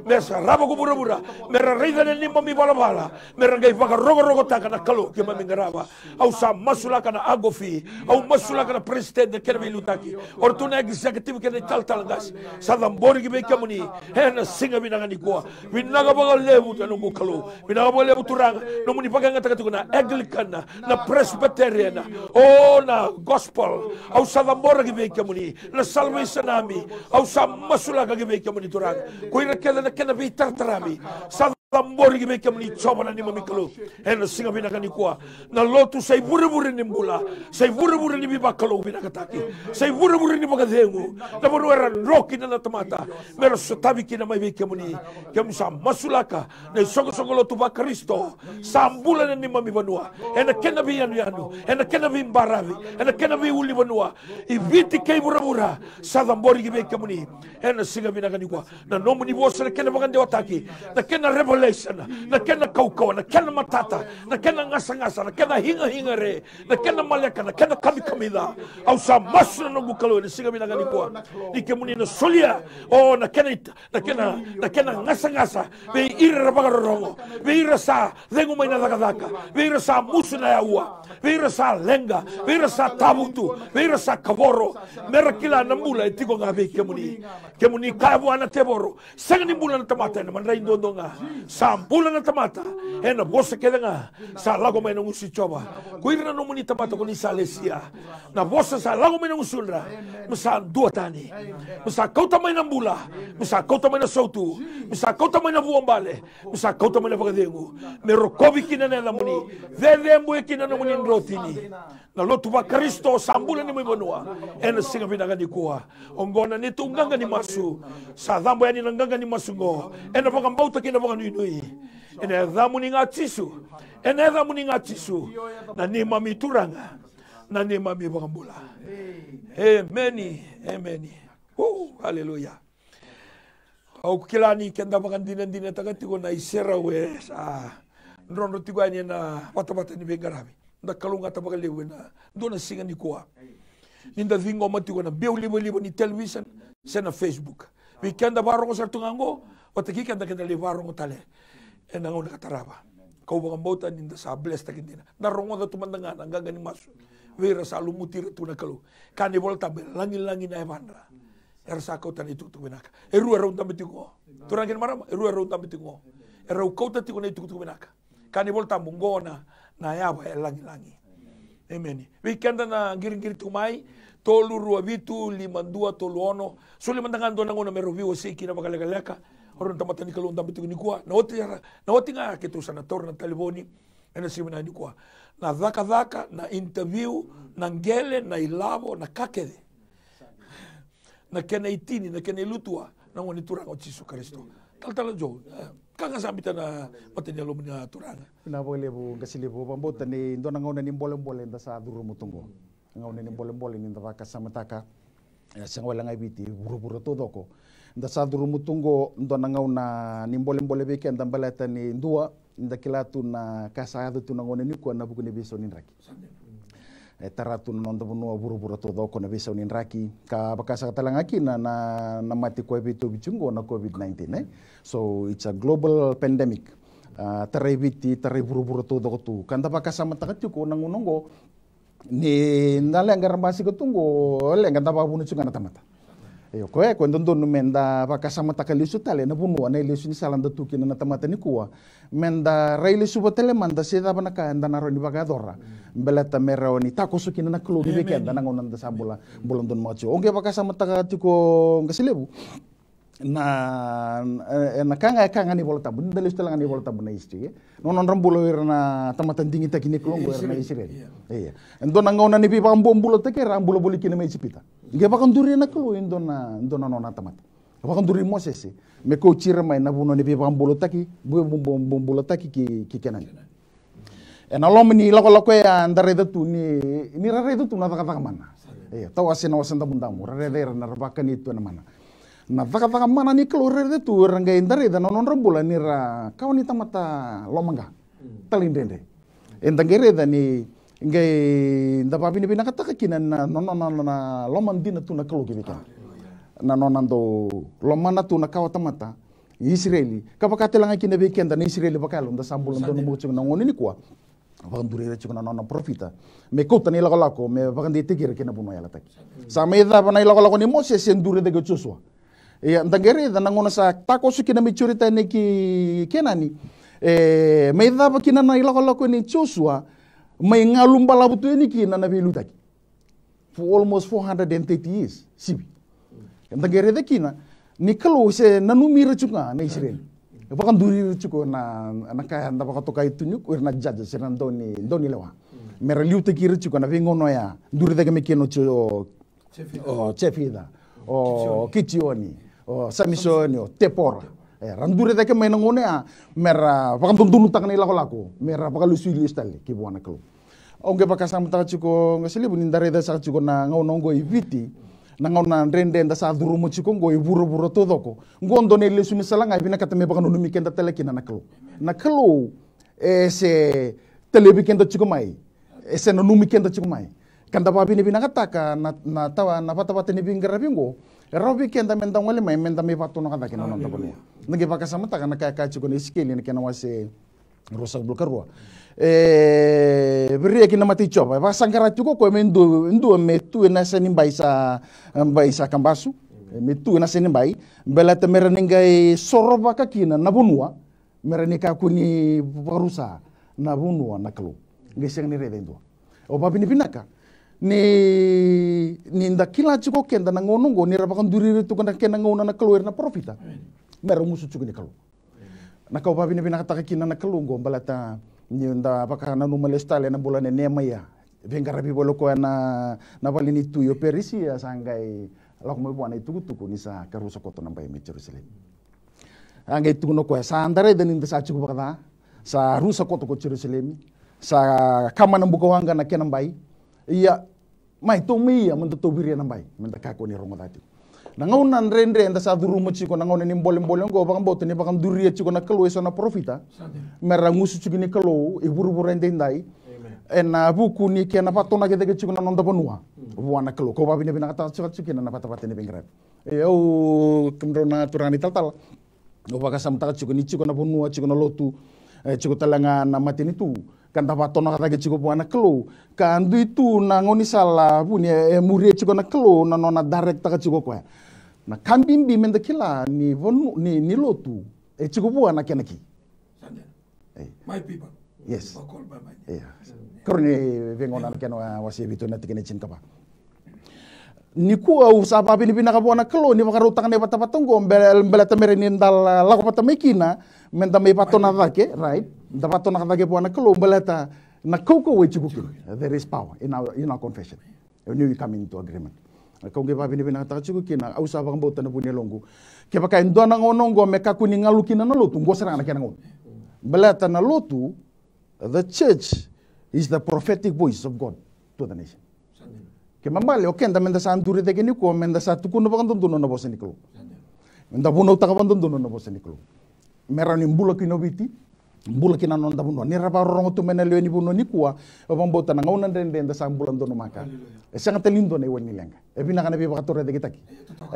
me sarava ko vuravura, me ra raica na neimami valavala, me ra qai vakarokorokotaka na Kalou keimami qarava. Au sa masulaka na Agofi, au masulaka na president, na kena veiliutaki, o ratou na executive kei na italatala qase. Sa cabori ki vei kemuni ena siga vinaka nikua. Vinaka vakalevu, na noqu Kalou. Vinaka vakalevu, Turaga, nomuni vakayagataka tiko na Anglican, na Presbyterian, o, na Gospel. Au sa cabora ki vei kemuni, na Salvation Army. Au sa masulaka ki vei kemuni, Turaga, ko ira kece na kena veitarataravi. Sa cabori ki vei kemuni Jiova na neimami Kalou. Ena siga vinaka nikua, na lotu sa ivurevure ni bula, sa ivurevure ni veivakalougatataki, sa ivurevure ni vakacegu. Na vanua era dro kina na tamata me ra sotavi kina mai vei kemuni. Keimami sa masulaka na isoqosoqo lotu vaKarisito. Sa bula na neimami vanua ena kena veiyanuyanu, ena kena veibaravi, ena kena veiulunivanua, i Viti kei vuravura. Sa cabori ki vei kemuni ena siga vinaka nikua. Na nomuni vosa, na kena vakadewataki, na kena revelation, na kena kaukauwa, na kena matata, na kena gasagasa, na kena higahiga re, na kena maleka, na kena kamikamica. Au sa masu na noqu Kalou ena siga vinaka nikua, ni kemuni na solia, o, na kena ita, na kena, na kena gasagasa vei ira era vakarorogo, vei ira sa cegu mai na cakacaka, vei ira sa musu na aua, vei ira sa leqa, vei ira sa tavutu, vei ira sa kavoro, me ra kila na bula e tiko ga vei kemuni. Kemuni kaya vua na tevoro, sega ni bula na tamata ena madrai duadua ga. Sa bula na tamata ena vosa kece ga sa lako mai na gusu i Jiova. Ko ira na nomuni tamata ko ni sa lesia, na vosa sa lako mai na gusudra, me sa dua tani, me sa kauta mai na bula, me sa kauta mai na sautu, me sa kauta mai na vuabale, me sa kauta mai na vakacegu, me rokovi kina na yacamuni, cecebuya kina na nomuni drotini. Na lotu vaKarisito sa bula ni mai vanua ena siga vinaka nikua. Oqo na neitou qaqa ni masu. Sa cabo yani na qaqa ni masu oqo ena vakabauta kei na vakanuinui. Ena yacamuni ga Jisu, ena yacamuni ga Jisu, na neimami Turaga, na neimami iVakabula. Emeni. Emeni. O, aleluya. Au kila ni keda vakadinadinataka tiko na iserau e sa drodro tiko yani ena vatavata ni veiqaravi. Da kalougata vakalevu ena dua na siga nikua, ni da ciqoma tiko na biau livaliva ni television se na Facebook. Vei keda vakarorogo sara tu ga oqo, vata kei keda keda lai vakarorogo tale ena gauna ka tarava. Kau vakabauta ni da sa blesstaki dina. Da rogoca tu mada ga na qaqa ni masu vei ira sa lumuti ira tu na Kalou. Kaya na iVola Tabu, e lagilagi na yavadra era sa kauta na itukutuku vinaka. E rua erau dabe tiko qo. Turaga kei na marama, e rua erau dabe tiko qo. Erau kauta tiko na itukutuku vinaka. Kaya na iVola Tabu, qo na, na yava e lagilagi. Emeni. Vei keda na qiriqiri tu mai, tolu rua vitu lima dua tolu ono. Soli mada ga dua na gauna me rau veiwasei kina vakalekaleka o rau na tamata ni Kalou dabe tiko nikua. Na oti, na oti ga keitou sa na taura na talevoni ena siga vinaka nikua. Na cakacaka, na interview, na qele, na ilavo, na ka kece, na kena itini, na kena ilutua, na Gone Turaga o Jisu Karisito. Talatala Joe, e, ka ga sa biuta na mata ni yalomu na Turaga. Vinaka vakalevu Qase Levu. Au vakabauta ni dua na gauna ni bolebole da sa curuma tu qo. Gauna ni bolebole ni da vakasamataka, e, sega wale ga i Viti, vuravura taucoko. Da sa curuma tu qo, dua na gauna ni bolebole vei keda baleta ni dua, da kila tu na ka sa yaco tu na gauna nikua ena vuku ni veisau ni draki. E tara tu na noda vanua, vuravura taucoko na veisau ni draki. Ka vakasaka tale ga kina na, na mate koya e veitauvi tiko qo na COVID nineteen, e? So, it's a global pandemic. A, tarai Viti, tarai vuravura taucoko tu. Ka da vakasamataka tiko na gauna oqo, ni na leqa era basika tu qo, leqa da vakavuna tiko ga na tamata. Io, koya e, koya e dodonu me da vakasamataka lesu tale na vanua, na ilesu ni sala da tu kina na tamata nikua. Me da rai lesuva tale mada se cava na ka eda na rawa ni vakayacora. Baleta me rawa ni takoso kina na Kalou ki vei keda na gauna da sa bula, bula donumaka tiko. Au qai vakasamataka tiko Qase Levu. Na, e, na ka ga, e ka ga ni Vola Tabu, ni da lesu tale ga ni Vola Tabu na history, e. Na nodra bula o ira na tamata digitaki ni Kalou, o ira na Isireli. Ia. E dua na gauna ni veivakabobulataki era a bula voli kina mai Ijipita. Qai vakaduria na Kalou e dua na, dua na nona tamata. Vakaduri Mosese me kauti ira mai na vanua ni veivakabobulataki, veivakabobulataki ki, ki Kenani. Ena loma ni lakolako ya da raica tu ni, ni ra raica tu na cakacaka mana. Ia, tawase na Wasa Damudamu, ra raica ira na ra vakani tu ena mana. Na cakacaka mana ni Kalou ra raica tu, era qai da raica na nodra bula ni ra kawa ni tamata lomaqa, talaidredre. Eda qai raica ni qai da vakavinavinakataka kina na, na, na, na, na loma dina tu na Kalou ki vei keda. Na nona dau lomana tu na kawa tamata Isireli, ka vaka tale ga kina vei keda na Isireli vakayalo da sa bula donumaka tiko na gauna nikua. Vakaduri ira tiko na nona parofita me kauta na ilakolako me vakadeitaki ira kina vanua yalataki. Sa mai cava na ilakolako nei Mosese, e duri cake o Josua. Ia, da qai raica na gauna sa takoso kina mai Joritani ki Kenani, e mai cava kina na ilakolako nei Josua, mai galu balavu tu yani kina na veiliutaki. For almost four hundred and thirty years, sivi. Da qai raica kina ni Kalou se nanumi ira tiko ga na Isireli. Vakaduri ira tiko na, na ka eda vakatokai tu ni o ira na judges, ira na dau ni, dau ni lewa. Me ra liutaki ira tiko na veigauna oya, duri cake mai kina oti o, o Jefica, o Kitioni, o Samisoni, o Tepora. E, ra duri cake mai na gauna ya, me ra vakadodonutaka na ilakolako, me ra vakalesui lesu tale ki vua na Kalou. Au qai vakasamataka tiko, qase levu, ni da raica saka tiko na gauna oqo i Viti, na gauna dredre da sa curuma tiko oqo i vuravura taucoko. Oqo dua na ilesu ni sala ga e vinakata me vakananumi keda tale kina na Kalou. Na Kalou e se talevi keda tiko mai, e se nanumi keda tiko mai. Ka da vakavinavinakataka na, na, tawa, na vatavata ni veiqaravi oqo, e rawa vei keda me da gole mai, me da mai vatonaka cake na noda vanua. Da qai vakasamataka na ka e kaya tiko na Isikeli, na kena wase ruasagavulu ka rua. E, viriaki na mata i Jiova. E vakasaqara tiko o koya me dua, dua me tu ena yasa ni bai sa, bai sa kabasu. E, me tu ena yasa ni bai. Baleta me ra ni qai sorovaka kina na vanua. Me ra ni kakua ni vakarusa na vanua na Kalou. Qai sega ni raica e dua. Au vakavinavinaka. Ni, ni da kila tiko keda na gauna oqo, ni ra vakaduri ira tiko na kena gauna na Kalou, ira na parofita. Me ra gusu tiko ni Kalou. Na ka au vakavinavinakataka kina na Kalou oqo, baleta ni da vakananuma lesu tale ena bula nei Nemaia. Veiqaravi voli o koya na, na vale ni tui o Perisia, sa qai lako mai vua na itukutuku ni sa ka rusa koto na bai mai Jerusalemi. A qai tukuna o koya, sa da raica ni da sa tiko vakaca, sa rusa koto ko Jerusalemi, sa kama na bukawaqa na kena bai. Ia, mai, tou mai ia, me da tou viria na bai, me da kakua ni rogoca tiko. Na gauna dredre da sa curuma tiko, na gauna ni bolebole oqo, vakabauta ni vakaduria tiko na Kalou eso na parofita. Me ra gusu tiko ni Kalou e vuravura edaidai. Ena vuku ni kena vatonaki cake tiko na noda vanua vua na Kalou. Kau vakavinavinakataka tiko, tiko kina na vatavata ni veiqaravi. E, au, kemudrau na turaga ni talatala, au vakasamataka tiko ni tiko na vanua, tiko na lotu, e, tiko tale ga na matanitu, ka da vatonaka cake tiko vua na Kalou. Ka dui tu na gaunisala, vuni, e, e muria tiko na Kalou na nona directaka tiko o koya. Na ka bibi me da kila ni vanu, ni, ni lotu e tiko vua na kena ki. Ei. My people. Yes. Are called by my name. Ia. Karua ni Veigauna na kena wase vitu na tikina e tinikava. Nikua au sa vakavinavinaka vua na Kalou ni vakarautaka na ivatavata oqo, bele, baleta me ra ni da la, lako vata mai kina, me da mai vatonaka cake, right? Da vatonaka cake vua na Kalou, baleta na kaukauwa e tiko kina. There is power in our, in our confession. When you come into agreement. Kau qai vakavinavinakataka tiko kina, au sa vakabauta na vu ni yaloqu. Kevaka e dua na gauna oqo me kakua ni galu kina na lotu, oqo sara ga na kena gauna. Baleta na lotu, the church is the prophetic voice of God to the nation. Kena ibalebale, o keda me da sa duri cake nikua, me da sa tukuna vakadodonu na vosa ni Kalou. Me da vunautaka vakadodonu na vosa ni Kalou. Me rawa ni bula kina o Viti, bula kina na noda vanua. Ni ra vakarorogo tu mai na lewe ni vanua nikua, au vakabauta na gauna dredre da sa bula donumaka. E sega tale ni dua na iwali ni leqa. E vinaka na veivakatorocaketaki.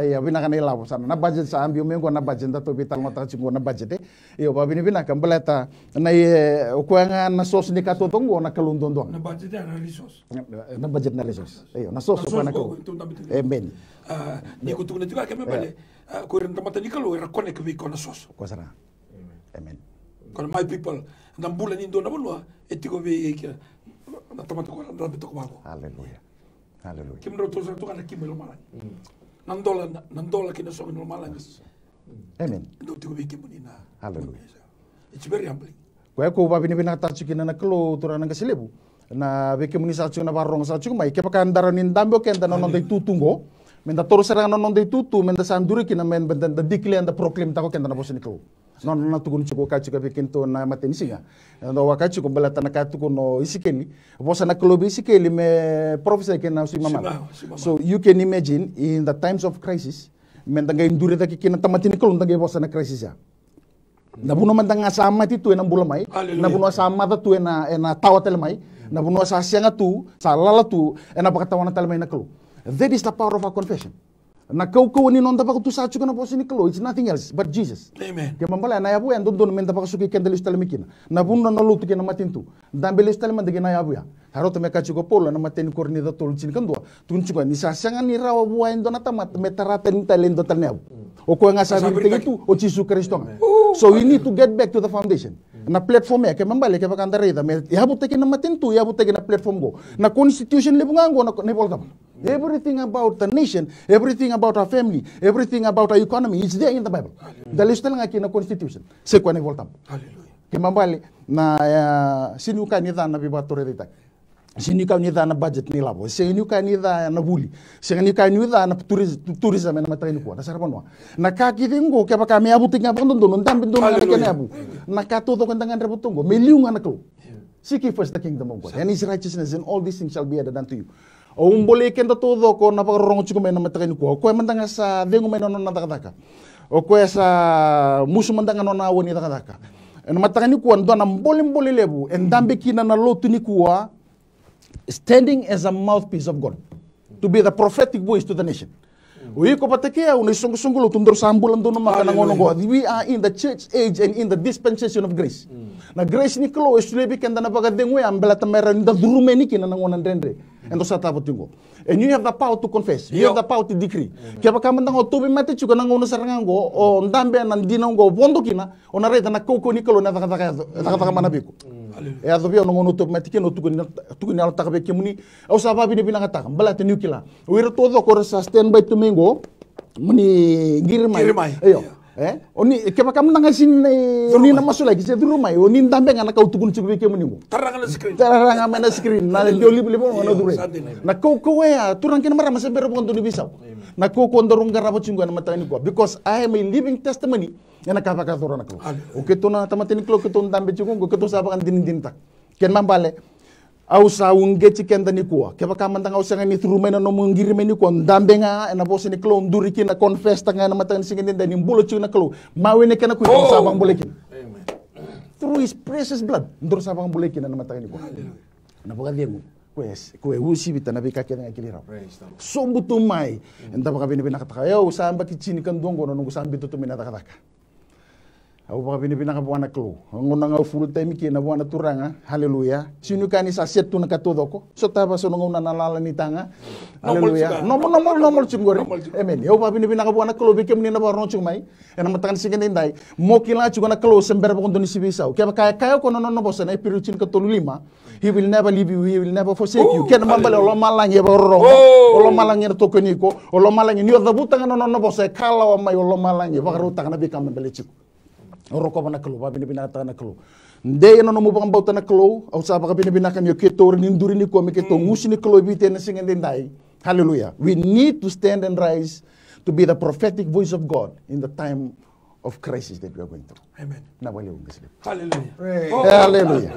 Ia, vinaka na ilavo sara. Na budget sa biu mai oqo na budget, da tou veitalanoataka tiko oqo na budget, e. Io, vakavinavinaka, baleta na, e, o koya ga na source ni ka taucoko oqo na Kalou duadua ga. Na budget na resource. Na, na budget na resource. Io, na source o koya na Kalou. Emeni. A, ni ko tukuna tiko ya, kena ibalebale, a, ko ira na tamata ni Kalou era connect vei koya na source. Ko sara. Amen. Ko na my people, na bula ni dua na vanua e tiko vei ira na tamata ko na drabe toka vaqo. Hallelujah. Hallelujah. Kemudrau tou sa toka na kimu i lomalagi. Na dola, na, na dola kei na sogo ni lomalagi. Amen. Dau tiko vei kemuni na. Hallelujah. It's very humbling. Koya kau vakavinavinakataka tiko kina na Kalou, turaga na qase levu. Na vei kemuni sa tiko na vakarorogo sa tiko mai, kevaka da rawa ni dabe o keda na noda itutu oqo, me da toro sara ga na noda itutu, me da sa duri kina, me da, da declare, da proclaim taka o keda na vosa ni Kalou. Nona na tukuni tiko, ka tiko vei keitou na matanisiga. Eda waka tiko baleta na ka tukuna o Isikeli, vosa na Kalou vei Isikeli me prophesy kei na sui mamada. So you can imagine in the times of crisis, me da qai duri cake kina tamata ni Kalou, da qai vosa na crisis ya. Na vanua mada ga sa mate tu ena bula mai. Hallelujah. Na vanua sa maca tu ena, ena tawa tale mai. Na vanua sa sega tu, sa lala tu, ena vakatawana tale mai na Kalou. That is the power of our confession. Na kaukauwa ni noda vakatusa tiko na vosa ni Kalou, it's nothing else but Jesus. Amen. Kena ibalebale na yavu ya e dodonu me da vakasukai keda lesu tale mai kina. Na vanua, na lotu kei na matanitu. Dabe lesu tale mada kina na yavu ya. Sa rauta me kaya tiko o Paula ena imatai ni Korinica tolu tinikadua. Tukuna tiko ni sa sega ni rawa vua e dua na tamata me tara tani tale e dua tale na yavu. O koya ga sa viritaki tu, o Jisu Karisito ga. So we need to get back to the foundation. Na platform ya, kena ibalebale, kevaka da raica me yavutaki na matanitu, yavutaki na platform qo. Na constitution levu ga qo, na, na iVolatabu. Everything about the nation, everything about our family, everything about our economy is there in the Bible. Da lesu tale ga ki na constitution. Se koya na iVolatabu. Kena ibalebale na, e, sega niu kaya ni ca na veivakatorocaketaki. Sega niu kaya ni ca na budget ni lavo. Sega niu kaya ni ca na vuli. Sega niu kaya ni ca na touris-, tourism ena mataka nikua. Na saravanua. Na ka kece qo kevaka me yavutaki ga vakadodonu, dabe donu ga na kena yavu. Na ka taucoko eda gadreva tu qo me liu ga na Kalou. Seek ye first the kingdom of God and his righteousness, and all these things shall be added unto you. Au bolei keda taucoko na vakarorogo tiko mai na mataka nikua. O koya mada ga sa cegu mai na nona cakacaka. O koya sa musu mada ga na nona aua ni cakacaka. Ena mataka nikua, dua na bolebole levu e dabe kina na lotu nikua, standing as a mouthpiece of God, to be the prophetic voice to the nation. O iko vata kei au na isoqosoqo lotu, daru sa bula donu maka na gauna oqo. We are in the church age and in the dispensation of grace. Na grace ni Kalou e solia vei keda na vakacegu ya, baleta me rawa ni da curuma yani kina na gauna dredre eda sa tava tiko qo. And you have the power to confess. You have the power to decree. Kevaka mada ga o tauvimate tiko na gauna sara ga oqo, o dabe ena dina oqo, vodo kina, o na raica na kaukauwa ni Kalou ena cakacaka, cakacaka mana vei iko. E yaco vei au na gauna au tauvimate kina, au tukuni, tukuni yalataka vei kemuni. Au sa vakavinavinakataka baleta niu kila o ira taucoko era sa stand by tu mai qo. Mo ni qiri mai. Io. E? O ni, kevaka mada ga sega ni na masulaki se curu mai, o ni dabe ga na ka au tukuna tiko vei kemuni qo. Tara ga mai na screen. Na levu levu na curu. Na kaukauwa ya, turaga kei na marama, se bera vakadua ni veisau. Na kaukauwa daru qarava tiko qo ena mataka nikua. Because I am a living testimony. Ena ka vakayacora na Kalou. O keitou na tamata ni Kalou, keitou dabe tiko qo, keitou sa vakadinadinataka. Kena ibalebale, au sa uqeti keda nikua. Kevaka mada ga o sega ni curu mai na nomu qiri mai nikua, dabe ga ena vosa ni Kalou, duri kina, confess taka ga ena mataka ni siga edaidai ni bula tiko na Kalou. Mawe na kena kuita, sa vakabulai kina. Through his precious blood, daru sa vakabulai kina ena mataka nikua. Na vakacegu. Ko e, ko e uasivita na veika kece ga e kilai rawa. Sobu tu mai. Eda vakavinavinakataka. Au sa yabaki tinikadua qo na noqu sa biuta tu mai na cakacaka. Au vakavinavinaka vua na Kalou. Au gauna ga au full time kina vua na Turaga. Haleluya. Sega ni kaya ni sa set tu na ka taucoko. Sotava so na gauna na lala ni taga. Haleluya. Normal, normal, normal tiko qori. Amen. Au vakavinavinaka vua na Kalou vei kemuni na vakarorogo tiko mai. Ena mataka ni siga edaidai. Mo kila tiko na Kalou se bera vakadua ni se veisau. Kevaka e kaya o koya na nona vosa na Iperiu tinikatolu lima. He will never leave you, he will never forsake you. Kena ibalebale o lomalagi e vakarorogo. O lomalagi ena tokoni iko. O lomalagi ni o cavuta ga na nona vosa e kalawa mai, o lomalagi e vakarautaka na veika me baleti iko. Au rokova na Kalou, vakavinavinakataka na Kalou. Dei ena nomu vakabauta na Kalou, au sa vakavinavinaka ni o keitou rawa ni duri nikua me keitou gusu ni Kalou e Viti ena siga edaidai. Hallelujah. We need to stand and rise to be the prophetic voice of God in the time of crisis that we are going through. Amen. Na vale un kasi. Hallelujah. Praise. Oh, hallelujah.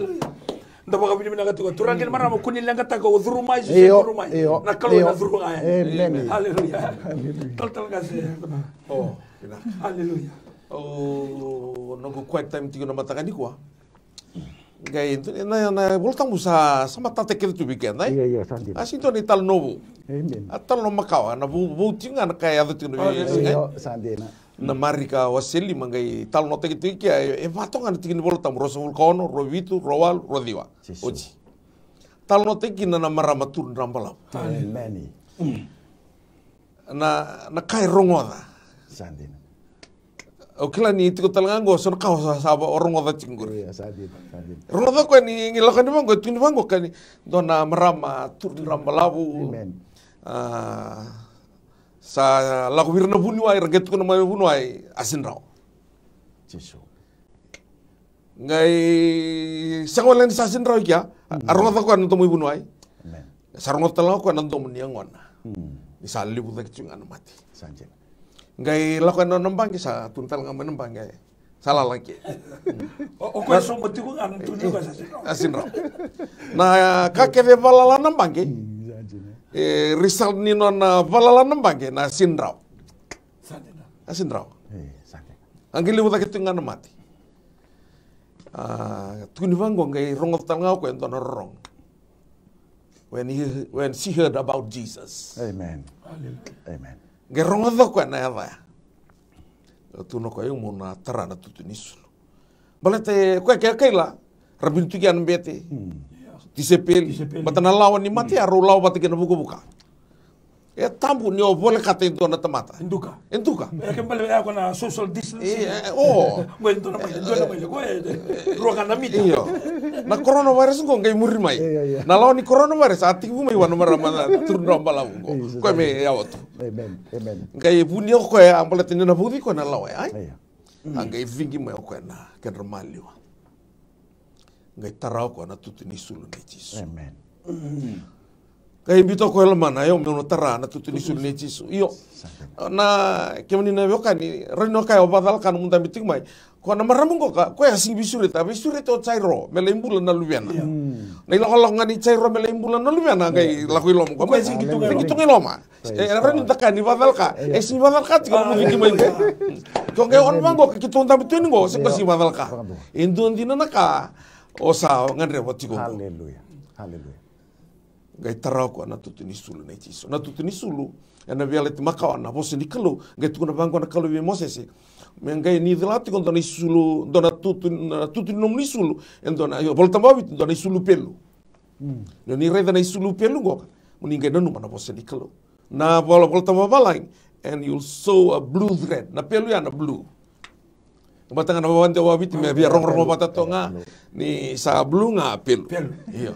Da vakavinavinaka tiko. Turaga kei na marama, ko ni leqataka o curu mai, se curu mai. Io, io, na Kalou ena curu ga yani. Amen. Hallelujah. Hallelujah. Talatala qase. Oh, vinaka. Hallelujah. O noqu quiet time tiko na mataka nikua. Qai, na, na iVolatabu sa, sa matata kece tu vei keda, e? Io, io, sa dina. A sega ni dua na italanoa vou. Amen. A talanoa makawa, na vou, vou tiko ga na ka e yaco tiko na veigauna. Io, sa dina. Na Marika wase lima qai talanoataki tiko kea, e, e va toka ga na tiki ni iVolatabu, ruasagavulu ka ono, rua vitu, rua walu, rua ciwa. Oti. Talanoataki kina na marama turu drabalavu. Amen. Na, na ka e rogoca. Sa dina. Au kila ni tiko tale ga qo so na ka o sa, sa o rogoca tiko qori. Io, sa dina, sa dina. Rogoca koya ni, ni lako yani vaqo, e tukuni vaqo ka ni dua na marama turu drabalavu. Amen. A, sa lako vei ira na vuniwai, ra qai tukuna mai na vuniwai, a sega ni rawa. Jisu. Qai sega wale ni sa sega ni rawa i kea, a rogoca koya na domo i vuniwai. Amen. Sa rogoca tale ga koya na domo ni yagona. Ni sa levu cake tiko ga na mate. Sa dina. Qai lako yani na baqe, sa tukuna tale ga mai na baqe. Sa lala ke. O, o koya sobu tiko ga na tukuni koya sa sega ni rawa. A sega ni rawa. Na ka kece e vakalala na baqe. Sa dina. E result ni nona vakalala na baqe, na sega ni rawa. Sa dina. A sega ni rawa. E, sa dina. A qai levu cake tiko ga na mate. A, tukuni vaqo qai rogoca tale ga o koya e dua na rorogo. When he, when she heard about Jesus. Amen. Amen. Qai rogoca o koya na yaca ya. Tukuna o koya, io, mo na tara na tutu ni sulu. Baleta o koya ke kaila, ra bini tu kina na bete. Tisaipeli. Tisaipeli. Baleta na lawa ni mate ya, rau lawa vata kei na vukavuka. E tabu ni o volekata e dua na tamata. E duka. E duka. E ke bale ya ko na social distance. E, e, o. Ko e dua na mai, dua na mai, ko e, e, rua ka na mita. Io. Na coronavirus qo qai muri mai. Io, io, io. Na lawa ni coronavirus a tekivu mai vua na marama na turu na balavu qo. Io, io. Ko e me yawa tu. Amen. Amen. Qai vuni o koya a baleta ni na vauci koya na lawa ya, ai? Io. A qai vigi mai o koya na kedra maliwa. Qai tara o koya na tutu ni sulu nei Jisu. Amen. Qai biuta o koya e lomana, io, meu na tara na tutu ni sulu nei Jisu. Io. Na kemuni na veiwekani, rawa ni o kaya o vakacalaka na nomu dabe tiko mai. Ko na marama qoka, koya a sigi veisureti, a veisureti o Jairo me lai bula na luvena. Io. Na ilakolako ga ni Jairo me lai bula na luvena, qai lako i loma. Ko koya sigi tu ga i loma. E rawa ni da kaya ni vakacalaka. E sigi vakacalaka tiko na nomu vigi mai qo. Ke o qai on vaqo ka keitou dabe tu yani qo, se ko sigi vakacalaka. E dua dina na ka o sa gadreva tiko qo. Haleluya. Haleluya. Qai tara o koya na tutu ni sulu nei Jisu. Na tutu ni sulu, ena Veiyalayalati Makawa, na vosa ni Kalou, qai tukuna vaqo na Kalou vei Mosese. Me qai ni cila tiko dua na isulu, dua na tutu, na tutu ni nomuni sulu, e dua na, io, Volatabu vakaViti, dua na isulu pelu. Ni o ni raica na isulu pelu qoka, mo ni qai nanuma na vosa ni Kalou. Na vola, Volatabu vakavalagi, and you'll sew a blue thread. Na pelu ya na blue. Baleta ga na vakadewa vakaViti me via rogorogo vata toka ga, ni sa blue ga pelu. Pelu. Io.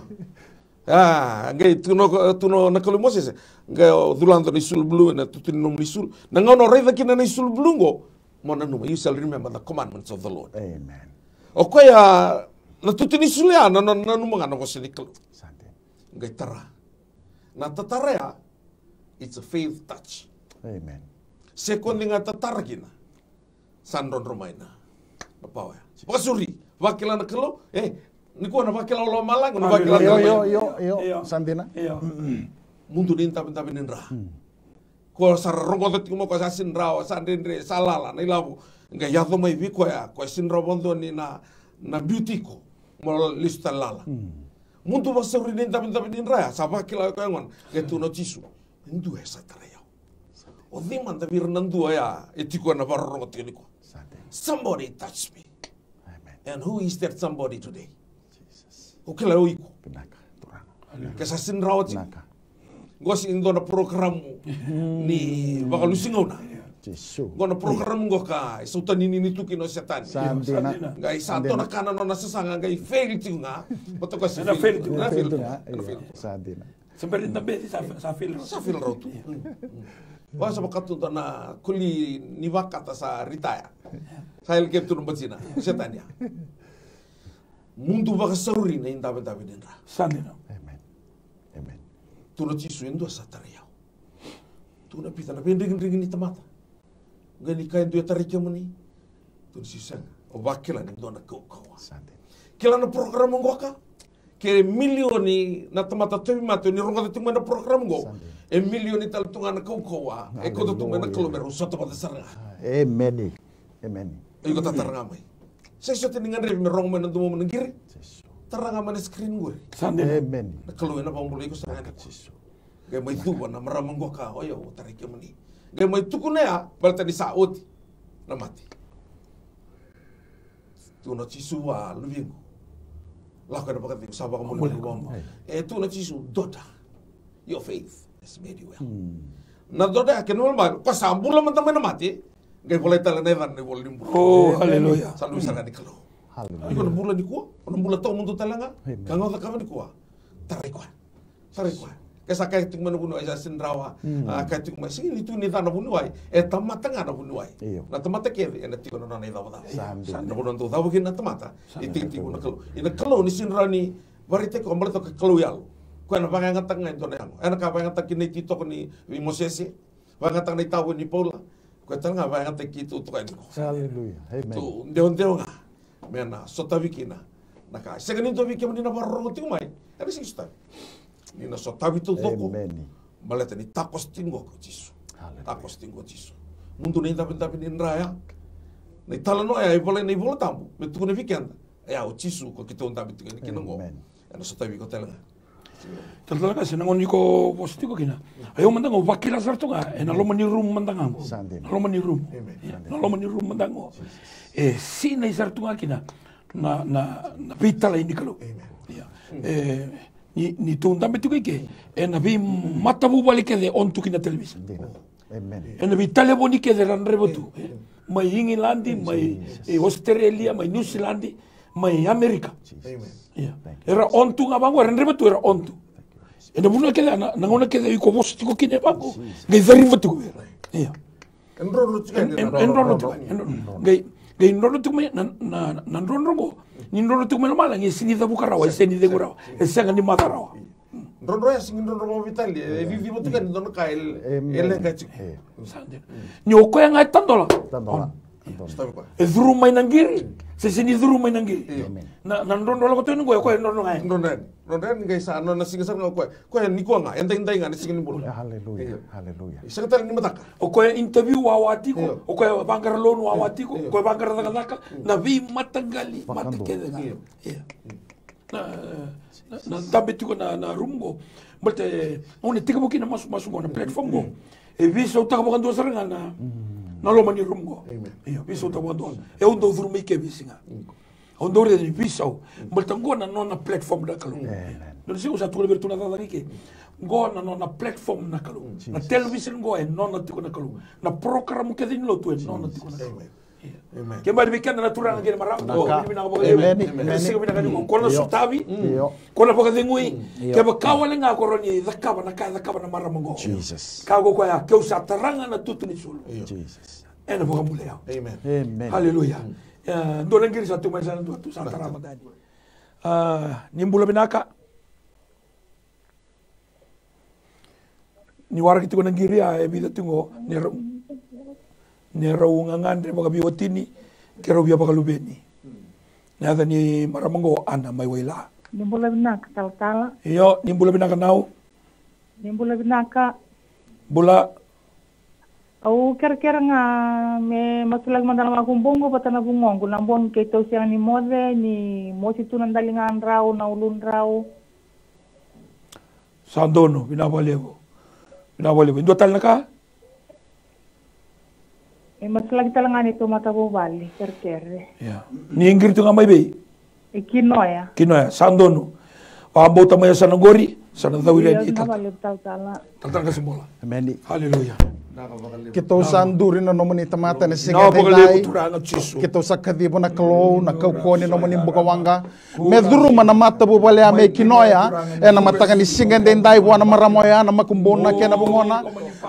A, qai tukuna, tukuna na Kalou vei Mosese, qai o cula dua na isulu blue, na tutu ni nomuni sulu. Na gauna o raica kina na isulu blue qo, mo nanuma, you shall remember the commandments of the Lord. Amen. O koya, na tutu ni sulu ya, na, na, nanuma ga na vosa ni Kalou. Sa dina. Qai tara. Na tatara ya, it's a faith touch. Amen. Se ko ni ga tatara kina, sa drodro mai na, na pawa ya. Vakasauri, vakila na Kalou, e, nikua na vakila o lomalagi, na vakila na Kalou. Io, io, io, io. Sa dina. Io. Mudu ni davedave ni dra. Ko sa ra rogoca tiko mai, ko sa sega ni rawa, sa dredre, sa lala na ilavo. Qai yaco mai vei koya, ko sega ni rawa vakadua ni na, na biuti iko mo lesu tale lala. Mudu vakasauri ni davedave ni dra ya, sa vakila o koya gona. Qai tukuna o Jisu, e dua e sa tarai au. O cei mada vei ira na dua ya e tiko ena vakarorogo tiko nikua? Somebody touch me. Amen. And who is that somebody today? Jesus. O kila o iko. Vinaka, Turaga. Ke sa sega ni rawa tiko. Vinaka. Qo sega ni dua na porokaramu ni vakalusi gauna. Jisu. Qo na porokaramu qo ka e sautaninini tu kina o Setani. Sa dina. Qai sa dua na ka na nona sasaga qai fail tiko ga. Vata koya sa fail tiko ga. Sa dina. Sa bera ni da beci, sa, sa fail rawa. Sa fail rawa tu. Vaka sa vaka tu dua na koli ni vakata sa retire. Sa yali kece tu na batina. Setani ya. Mudu vakasauri na idavedave ni dra. Sa dina. Amen. Amen. Tukuna o Jisu, e dua sa tarai au. Tukuna o Pita, na veidrigidrigi ni tamata. Qai ni kaya e dua e tarai kemuni. Tukuna o Jisu, sega. Au vakila ni dua na kaukauwa. Sa dina. Kila na porokaramu qoka. Ke milioni na tamata tauvimate o ni rogoca tiko mai na porokaramu qo. Sa dina. E milioni tale tu ga na kaukauwa e kauta tu mai na Kalou me rau sota vata sara ga. Emeni. Emeni. Iko tatara ga mai. Sega soti ni gadrevi me rogo mai na domomu na qiri. Jisu. Tara ga mai na screen qori. Sa dina. Emeni. Na Kalou ena vakabulai iko sara ga nikua. Jisu. Qai mai cuva na marama qoka, o yau, au tarai kemuni. Qai mai tukuna ya, baleta ni sa oti na mate. Tukuna o Jisu vua, luvequ. Lako ena vakacegu, sa vakamolimoli vua. E tukuna o Jisu, daughter, your faith has made you well. Na daughter ya kena ibalebale, ko sa bula mada mai na mate, qai volai tale na yacana na ivola ni bula. O, haleluya. Sa luve sara ga ni Kalou. Haleluya. Iko na bula nikua, o na bula tawamudu tale ga, ka ga o cakava nikua. Tarai koya. Tarai koya. Ke sa kaya tiko mai na vuniwai, sa sega ni rawa. A, kaya tiko mai, sega ni tu ni ca na vuniwai. E tamata ga na vuniwai. Io. Na tamata kece ena tiko na nona icavacava. Sa dina. Na vanua dau cava kina na tamata, e tiko na Kalou. Ia na Kalou ni sega ni rawa ni vakaraitaki koya baleta o koya Kalou yalo. Koya ena vakayagataka ga e dua na yago. Ena ka vakayagataka kina na ititoko ni vei Mosese. Vakayagataka na itavo ni Paula. Koya tale ga vakayagataki keitou toka yani. Aleluya. Amen. Tou dewadewa ga me na sotavi kina na ka. Sega ni dua vei kemuni na vakarorogo tiko mai, ena sega ni sotavi. Ni na sotavi taucoko. Emeni. Baleta ni takoso tiko qo ko Jisu. Haleluya. Takoso tiko qo ko Jisu. Mudu na idavedave ni dra ya. Na italanoa ya e volai ena iVola Tabu me tukuna vei keda. E ya o Jisu ko keitou dabe tiko yani kina qo. Emeni. Ena sotavi iko tale ga. Talatala Qase, na gauna ni ko vosa tiko kina, o yau mada ga au vakila sara tu ga ena loma ni rumu mada ga qo. Sa dina. Na loma ni rumu. Emeni. Ia, na loma ni rumu mada ga qo. E sinai sara tu ga kina na, na, na veitalai ni Kalou. Emeni. Ia. E, Ni, ni tou dabe tiko i ke, ena veimatavuvale kece on tu kina na televisa. Ena veitalevoni kece era draiva tu. Mai Igiladi, mai, e, Australia, mai Niusiladi, mai Amerika. Ia. Era on tu ga vaqo, era draiva tu, era on tu. Ena vanua kece, na, na gauna kece iko vosa tiko kina vaqo, qai cariba tiko vei ira. Ia. E drodro tiko yani, e drodro tiko yani, e drodro. Qai, qai drodro tiko mai na, na, na drodro qo. Ni drodro tiko mai lomalagi, e sega ni cavuka rawa, e sega ni cegu rawa, e sega ni maca rawa. Drodro ya sega ni drodro vakaveitalia, e ciciva tiko yani dua na ka e leqa tiko. Sa dina. Ni o koya ga e tadola. E curu mai na qiri, se sega ni curu mai na qiri. Na, na drodro lako tiko yani qo, o koya e drodro ga yani. Drodro yani. Drodro yani qai sa nona siga sara ga o koya. Koya nikua ga, edaidai ga na siga ni bula. Aleluya, aleluya. Sega tale ni mataka. O koya interview wawa tiko, o koya vaqara loan wawa tiko, o koya vaqara cakacaka, na veimataqali mate kece ga. Io. Na, na, na dabe tiko na, na room qo. Baleta, e, au na tekivu kina masumasu qo, na platform qo. E veisautaka vakadua sara ga na, na loma ni room qo. Io, veisautaka vakadua. E au dau curu mai ke veisiga. Au dau raica ni veisau. Baleta qo na nona platform na Kalou. Dua na siga au sa tukuna vei iratou na cakacaka i ke. Qo na nona platform na Kalou. Na television qo e nona tiko na Kalou. Na program kece ni lotu e nona tiko na Kalou. Kemuni vei keda na turaga kei na marama. Vinaka vakalevu. Ko na sotavi. Ko na vakacegui. Kevaka wale ga ko rawa ni cakava na ka e cakava na marama qo. Ka qo koya, keu sa tara ga na tutu ni sulu. Ena vakabulai au. Aleluya. E, dua na qiri sa tu mai, sa na dua tu, sa tara mada yani. A, ni bula vinaka. Ni waraki tiko na qiri, a, e vica tiko, ni rau, ni rau gagadre vakaveiwatini, ke rau via vakaluveni. Na yaca ni marama qo, Ana mai Waila. Ni bula vinaka talatala. Io, ni bula vinaka nau. Ni bula vinaka. Bula. Au kerekere ga me masulaki mada na makubuqu vata na vugoqu, na bogi keitou sega ni moce, ni mosi tu na daligadrau, na uludrau. Sa donu, vinaka vakalevu. Vinaka vakalevu. E dua tale na ka? E masulaki tale ga neitou matavuvale, kerekere. Ia. Ni qiri tu ga mai vei? E Kinoya. Kinoya, sa donu. Vakabauta mai yasana qori, sa na cau ira ni talatala. Talatala Qasebola. Emeni. Aleluya. Keitou sa duri na nomuni tamata ena siga edaidai. Keitou sa kaciva na Kalou, na kaukauwa ni nomuni bukawaqa. Me curuma na matavuvale ya mai Kinoya, ena mataka ni siga edaidai vua na marama oya, na makubuna kei na vugona.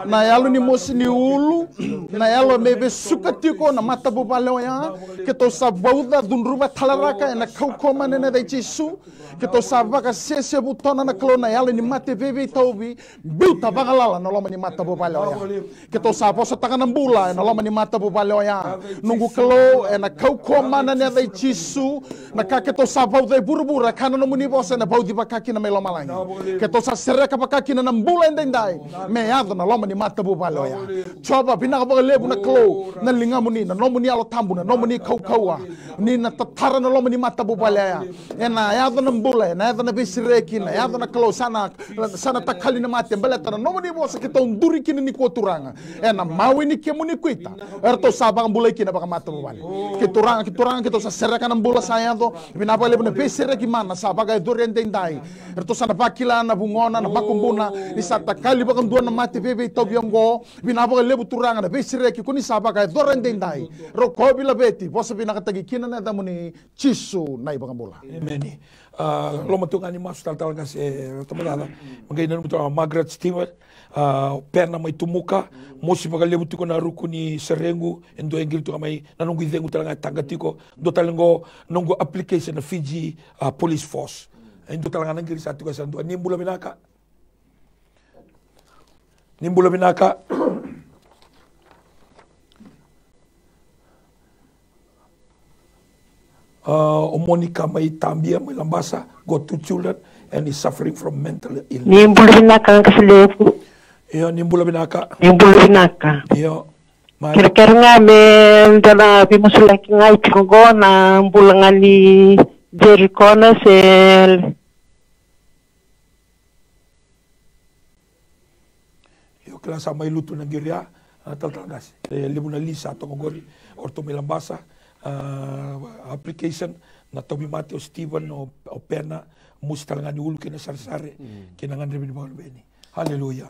Na yalo ni mosi ni ulu, na yalo me vesuka tiko na matavuvale oya. Keitou sa vauca, cudruva, talaraka ena kaukauwa mana ena yaca i Jisu. Keitou sa vakasesevu tona na Kalou na yalo ni mate veiveitauvi, biuta vagalala na loma ni matavuvale oya. Keitou sa vosataka na bula ena loma ni matavuvale oya. Noqu Kalou, ena kaukauwa mana ena yaca i Jisu, na ka keitou sa vauca e vuravura, ka na nomuni vosa ena vauci vaka kina mai lomalagi. Keitou sa sereka vaka kina na bula edaidai me yaco na loma ni matavuvale oya. Jiova, vinaka vakalevu na Kalou, na ligamuni, na nomuni Yalo Tabu, na nomuni kaukauwa. Ni na tatara na loma ni matavuvale oya. Ena yaco na bula, ena yaco na veisereki, na yaco na Kalou, sa na, sa na takali na mate, baleta na nomuni vosa keitou duri kina nikua Turaga. Ena mawi ni kemuni kuita, eratou sa vakabulai kina vakamatavuvale. Ke Turaga, ke Turaga, keitou sa sereka na bula sa yaco, vinaka vakalevu na veisereki mana sa vakayacori edaidai. Eratou sa na vakila na vugona, na makubuna, ni sa takali vakadua na mate veiveitauvi oqo, vinaka vakalevu Turaga na veisereki ko ni sa vakayacora edaidai. Rokovi, laveti, vosa vinakataki kina na yacamuni Jisu na iVakabula. Emeni. A, loma tu ga ni masu talatala qase, e, tamata. Me qai nanuma tu ga o Margaret Stewart, a, Pena mai Tumuka, mosi vakalevu tiko na ruku ni serequ, e dua e qiri tu ga mai, na noqu icegu tale ga e taqa tiko, dua tale qo, noqu application na Fiji, a, Police Force. E dua tale ga na qiri sa tiko e sa dua, ni bula vinaka. Ni bula vinaka. A, o Monica mai Tabia, mai Labasa, got two children, and is suffering from mental illness. Ni bula vinaka, qase levu. Io, ni bula vinaka. Ni bula vinaka. Io. Kerekere ga me dua na veimasulaki ga e tiko qo, na bula ga ni Jerry Connors, e Io, kila sa mai lutu na qiri ya, a, talatala qase. E levu na list sa toka qori, o ratou mai Labasa, ah, application, na tauvimate o Stephen, o, o Pena, mosi tale ga ni ulu kei na saresare, kei na gadrevi ni vakaluveni. Haleluya.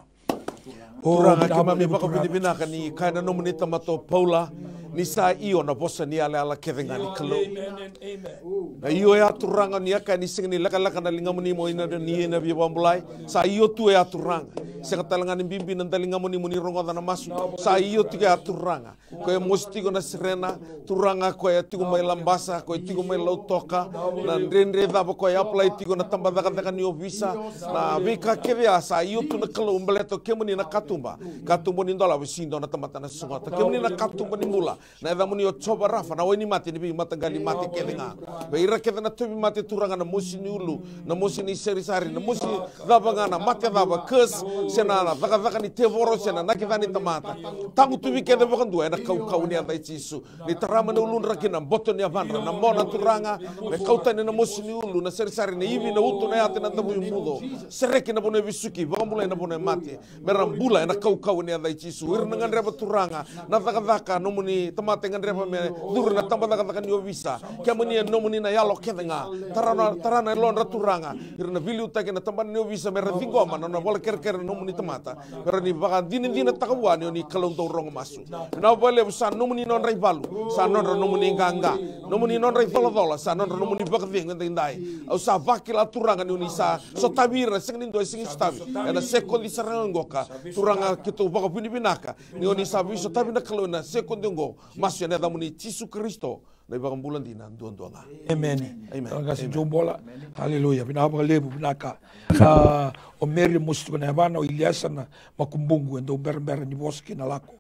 O, Turaga, vinaka keimami vakavinavinaka. Vakavinavinaka ni kaya na nomuni tamata o Paula, ni sa io na vosa ni yalayala kece ga ni Kalou. Amen and amen. Na io ya, Turaga, ni a kaya ni sega ni lekaleka na ligamuni mo ina ni ina via vakabulai. Sa io tu ya, Turaga. Sega tale ga ni bibi na daligamuni mo ni rogoca na masu. Sa io tiko ya, Turaga. Koya e mosi tiko na sirena, Turaga, koya e tiko mai Labasa, koya e tiko mai Lautoka, na dredre cava koya e apply tiko na tabacakacaka ni ovisa, na veika kece ya sa io tu na Kalou baleta o kemuni na katuba, katuba ni dolava, sega ni dua na tamata na sogota. Kemuni na katuba ni bula, na yacamuni o Jiova Rafa, na wainimate ni veimataqali mate kece ga. Vei ira kece na tauvimate, Turaga, na mosi ni ulu, na mosi ni sarisari, na mosi cava ga, na mate cava, curse, se na cakacaka ni tevoro, se na nakita ni tamata. Tagutuvi kece vakadua ena kaukauwa ni yaca i Jisu. Ni tara mai na uludra ki na boto ni yavadra, na mona, Turaga, me kau tani na mosi ni ulu, na sarisari, na ivi, na uto, na yate, na davuibuco. Sereki na vanua e vesuki, vakabulai na vanua e mate. Me ra bula ena kaukauwa ni yaca i Jisu. Ira na gadreva, Turaga, na cakacaka, nomuni tamata e gadreva me curu na tabacakacaka ni ovisa. Kemuni e nomuni na yalo kece ga. Tara na, tara na yalodra, Turaga. Ira na veiliutaki ena tabana ni ovisa me ra ciqoma na nona vola kerekere na nomuni tamata. Me ra ni vakadinadinataka vua ni o ni Kalou dau rogo masu. Vinaka vakalevu, sa nomuni nodra ivalu, sa nodra nomuni qaqa, nomuni nodra icolacola, sa nodra nomuni vakacegu edaidai. Au sa vakila, Turaga, ni o ni sa sotavi ira, sega ni dua e sega ni sotavi. Ena sekodi sara ga oqo ka, Turaga, keitou vakavinavinaka ni o ni sa veisotavi na Kalou ena sekodi oqo. Masu ena yacamuni Jisu Karisito, na iVakabula dina duadua ga. Emeni. Emeni. Turaga, sa Joe Bola. Haleluya. Vinaka vakalevu, vinaka. Ah, o Meri e mosi tiko na yavana, o Iliasa na Makubuqu, e dau berabera ni vosa kei na lako.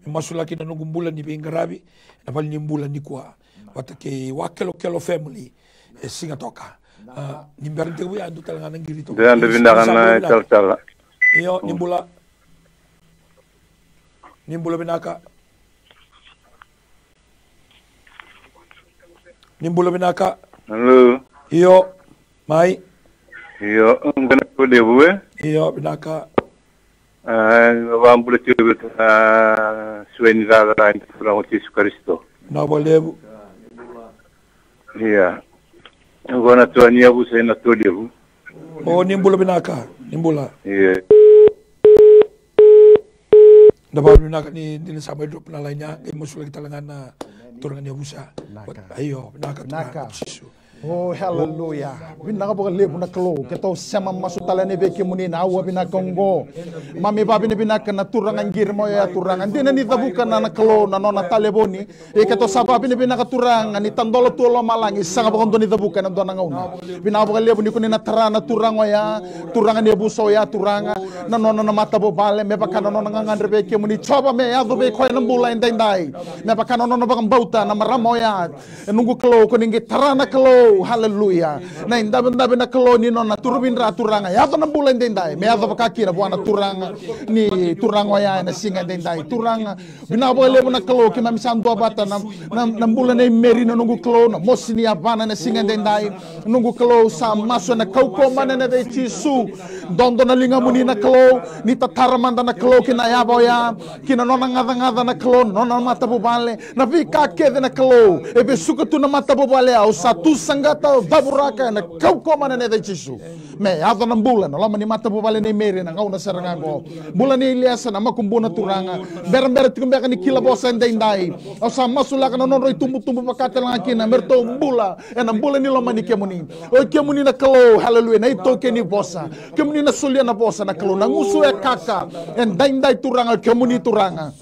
Me masulaki na noqu bula ni veiqaravi ena vale ni bula nikua, vata kei Wakelokelo family e Sigatoka. Ah, ni bera ni tekivu ya, dua tale ga na qiri toka. Dua, dua, vinaka na talatala. Io, ni bula. Ni bula vinaka. Ni bula vinaka. Hello. Io. Mai. Io, oqo na Tolevu, e? Io, vinaka. Ah, vakabula tiko vei na suai ni cakacaka ni Turaga o Jisu Karisito. Vinaka vakalevu. Ia. Oqo na tua ni yavusa ena Tolevu. O, ni bula vinaka, ni bula. Ia. Da vakavinavinaka ni dina sa mai drop na line ya, qai masulaki tale ga na turaga ni yavusa. Vinaka. Io, vinaka, vinaka, Jisu. O, haleluya. Vinaka vakalevu na Kalou. Keitou sema masu tale yani vei kemuni na aua vinaka oqo. Mami vakavinavinaka na turaga qiri mai oya, Turaga. Dina ni cavuka na, na Kalou na nona talevoni. Ia keitou sa vakavinavinaka, Turaga, ni tadola tu o lomalagi, sega vakadua ni cavuka ena dua na gauna. Vinaka vakalevu ni ko ni na tara na turaga oya, turaga ni yavusa oya, Turaga, na nona na matavuvale, me vaka na nona gagadre vei kemuni, Jiova, me yaco vei koya na bula edaidai. Me vaka na nona vakabauta na marama oya, e noqu Kalou, ko ni qai tara na Kalou, haleluya. Na idavidavina, Kalou, ni nona turuvidra, Turaga, yaco na bula edaidai, me yaco vaka kina vua na turaga ni turaga oya ena siga edaidai, Turaga. Vinaka vakalevu na Kalou, keimami sa duavata na, na, na bula nei Meri na noqu Kalou, na mosi ni yavana ena siga edaidai. Noqu Kalou, sa masu ena kaukauwa mana ena yaca i Jisu. Dodo na ligamuni na Kalou, ni tatara mada na Kalou ki na yava oya, ki na nona gacagaca na Kalou, na nona matavuvale, na veika kece na Kalou e vesuka tu na matavuvale, au sa tu saqata, au cavuraka ena kaukauwa mana ena yaca i Jisu. Me yaco na bula ena loma ni matavuvale nei Meri ena gauna sara ga oqo. Bula nei Iliasa na Makubuna, Turaga. Berabera tiko beka ni kila vosa edaidai. Au sa masulaka na nodra itubutubu vaka tale ga kina me ratou bula ena bula ni lomani kemuni. O kemuni na Kalou, haleluya, na itaukei ni vosa. Kemuni na solia na vosa na Kalou, na gusu e kaka. Edaidai, Turaga, kemuni, Turaga.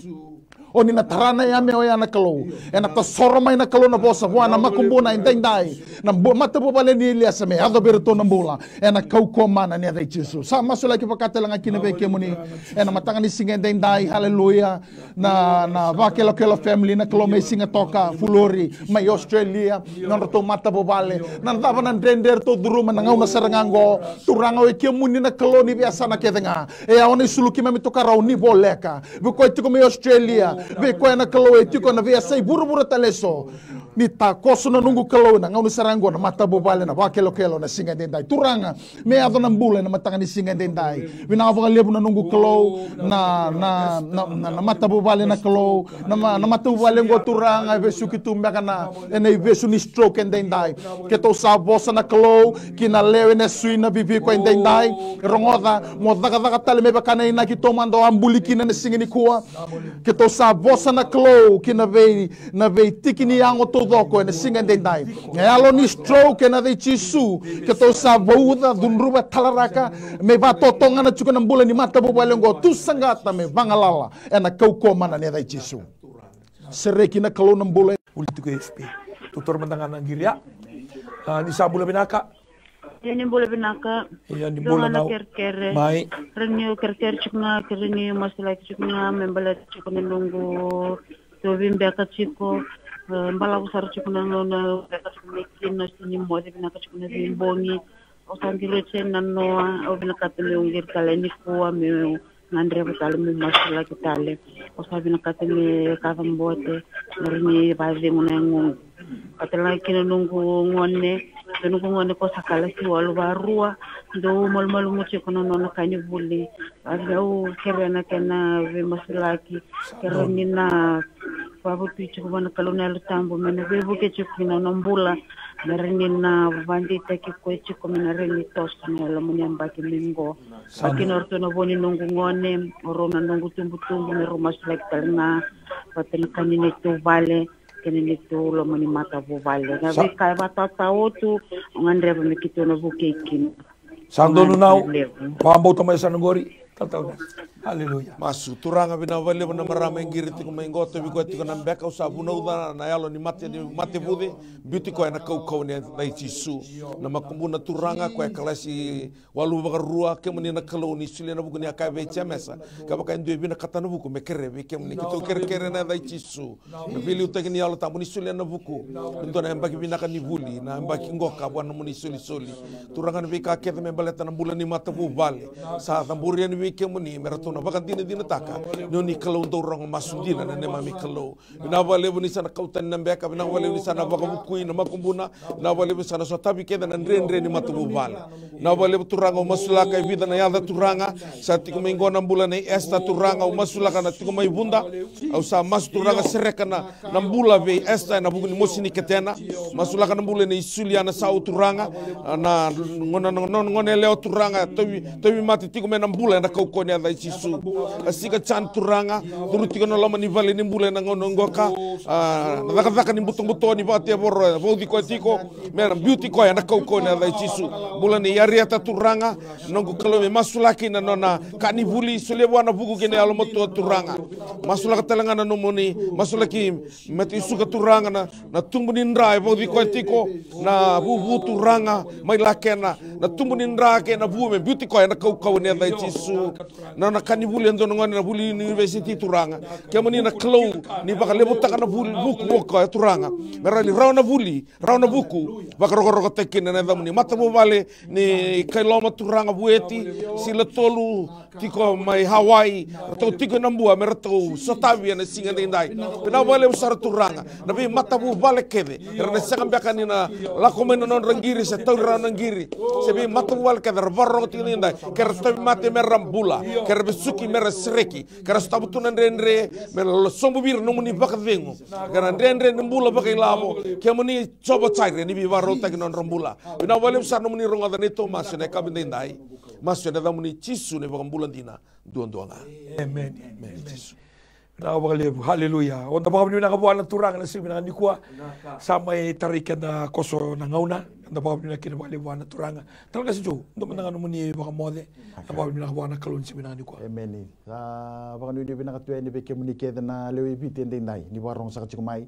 O ni na tara na yame oya na Kalou. Ena tasoro mai na Kalou na vosa vua na Makubuna edaidai. Na bu-, matavuvale ni Iliasa, me yaco vei iratou na bula ena kaukauwa mana ni yaca i Jisu. Sa masulaki vaka tale ga kina vei kemuni ena mataka ni siga edaidai, haleluya. Na, na Vakelokelo family na Kalou mai Sigatoka, Fulori, mai Australia, na nodratou matavuvale. Na cava na dredre eratou curuma na gauna sara ga oqo, Turaga, o i kemuni na Kalou ni veiyasana kece ga. E yawa na isulu keimami tokarau, ni voleka vei koya tiko mai Australia, vei koya na Kalou e tiko ena veiyasai vuravura tale eso. Ni takoso na noqu Kalou ena gauna sara oqo na matavuvale na vakelokelo na siga edaidai. Turaga, me yaco na bula ena mataka ni siga edaidai. Vinaka vakalevu na noqu Kalou, na, na, na, na, na matavuvale na Kalou, na, ma- na matavuvale oqo Turaga e vesuki tu beka na, ena ivesu ni stroke edaidai. Keitou sa vosa na Kalou ki na lewe ena sui na viviko edaidai. Rogoca, mo cakacaka tale me vaka na inaki taumada o a buli kina ena siga nikua. Keitou sa vosa na Kalou ki na vei na veitiki ni yago taucoko ena siga edaidai. Na yalo ni stroke ena yaca i Jisu, keitou sa vauca, cudruva, talaraka, me vakatotogana tiko na bula ni matavuvale oqo, tu saqata me vagalala ena kaukauwa mana ni yaca i Jisu. Sereki na Kalou na bula. Vuli tiko e F B. Tutora mada ga na qiri ya. A, ni sa bula vinaka. Ia ni bula vinaka. Ia ni bula na kerekere. Mai. Rani o kerekere tiko ga, ke rani o masulaki tiko ga, me baleta tiko na noqu tovi beka tiko. E, balavu sara tiko na nona beka tiko me kina, sini moce vinaka tiko na veibogi. O sa qiri oti na noa, o vinakata meu qiri tale nikua, meu gadreva tale meu masulaki tale. O sa vinakata me kaca bote, me rani vacegu na yagoqu. Ka tale ga kina noqu gone, dua noqu gone ko sa kalasi walu varua, dau malumalumu tiko na nona ka ni vuli. Au kerea na kena veimasulaki, kerea ni na vavutui tiko vua na Kalou na Yalo Tabu, me na veivuke tiko kina na bula, me rani na vadeitaki koe tiko, me na rani toso na yalo mani yabaki mai qo. Sa kina o ratou na vo ni noqu gone, o rau na noqu tubutubu, me rau masulaki tale ga vata na ka ni neitou vale kei na neitou loma ni matavuvale. Na veika e vataotaotu, o gadreva me keitou na vukei kina. Sa donu nau. Vakabauta mai sa na qori. Talatala. Aleluya. Masu. Turaga, vinaka vakalevu na marama e qiri tiko mai qo, tauvi koya tiko na beka, au sa vunauca na yalo ni mate, ni mate vuce, biuti koya ena kaukauwa ni yaca i Jisu. Na makubuna Turaga, koya e kalasi walu vakarua, kemuni na Kalou ni solia na vuku ni a kaya vei Jemesa, kevaka e dua e vinakata na vuku me kerea vei kemuni, keitou kerekere ena yaca i Jisu. Na veiliutaki ni Yalo Tabu ni solia na vuku. Me dua na yabaki vinaka ni vuli, na yabaki qoka vua na nomuni isolisoli. Turaga, na veika kece me baleta na bula ni matavuvale, sa cabori yani vei kemuni, me ratou na vakadinadinataka ni o ni Kalou dau rogo masu dina na neimami Kalou. Vinaka vakalevu ni sa na kau tani na beka, vinaka vakalevu ni sa na vakavukui na makubuna, vinaka vakalevu ni sa na sotavi kece na dredre ni matavuvale. Vinaka vakalevu Turaga, au masulaka e vica na yaca Turaga, sa tiko mai qo na bula nei Esta Turaga, au masulaka na tiko mai Vuda, au sa masu Turaga sereka na, na bula vei Esta ena vuku ni mosi ni ketena, masulaka na bula nei Suliana Sau Turaga, na gone, na gone, gone yalewa Turaga, tauvi, tauvi mate tiko mai na bula ena kaukauwa ni yaca i Jisu. A sika Jan Turaga, curu tiko na loma ni vale ni bula ena gauna qoka, a, na cakacaka ni butobuto ni vakatevoro, e vauci koya tiko, me na biuti koya ena kaukauwa ni yaca i Jisu. Bula nei Arieta Turaga, noqu Kalou me masulaki na nona ka ni vuli, solia vua na vuku kei na yalomatua Turaga. Masulaka tale ga na nomuni, masulaki Mate Suka Turaga na, na tubu ni dra e vauci koya tiko, na vuvu Turaga, mai Lakena, na tubu ni dra kei na vu me biuti koya ena kaukauwa ni yaca i Jisu. Na nona ka ni vuli e dua na gone na vuli ni univesiti Turaga. Kemuni na Kalou ni vakalevutaka na vuli vuku vua koya Turaga. Me rawa ni rawa na vuli, rawa na vuku, vakarokorokotaki kina na yacamuni. Matavuvale ni Kailoma Turaga, Vueti, Sila Tolu, tiko mai Hawaii, ratou tiko ena bua me ratou sotavi ena siga edaidai. Vinaka vakalevu sara Turaga, na veimatavuvale kece era na sega beka ni na lako mai na nodra qiri se tauri rawa na qiri, se veimatavuvale kece era vakarorogo tiko edaidai, ke ra tauvimate me ra bula, ke ra vesuki me ra sereki, ke ra sotava tu na dredre me ra sobu vei ira na nomuni vakacegu, ke ra dredre ni bula vakailavo. Kemuni Jiova Jaire ni veivakarautaki na nodra bula. Vinaka vakalevu sara nomuni rogoca na neitou masu ena yakavi edaidai. Masu ena yacamuni Jisu na iVakabula dina duadua ga. Emeni. Emeni. Jisu. Vinaka vakalevu. Haleluya. O da vakavinavinaka vua na Turaga na siga vinaka nikua. Sa mai tarai keda koso na gauna. Da vakavinavinaka kina vakalevu vua na Turaga. Tala ga se Joe, dua mada ga nomuni vakamoce. Da vakavinavinaka vua na Kalou ni siga vinaka nikua. Emeni. Sa vakanuinui vinaka tu yani vei kemuni kece na lewe i Viti edaidai ni vakarogo saka tiko mai.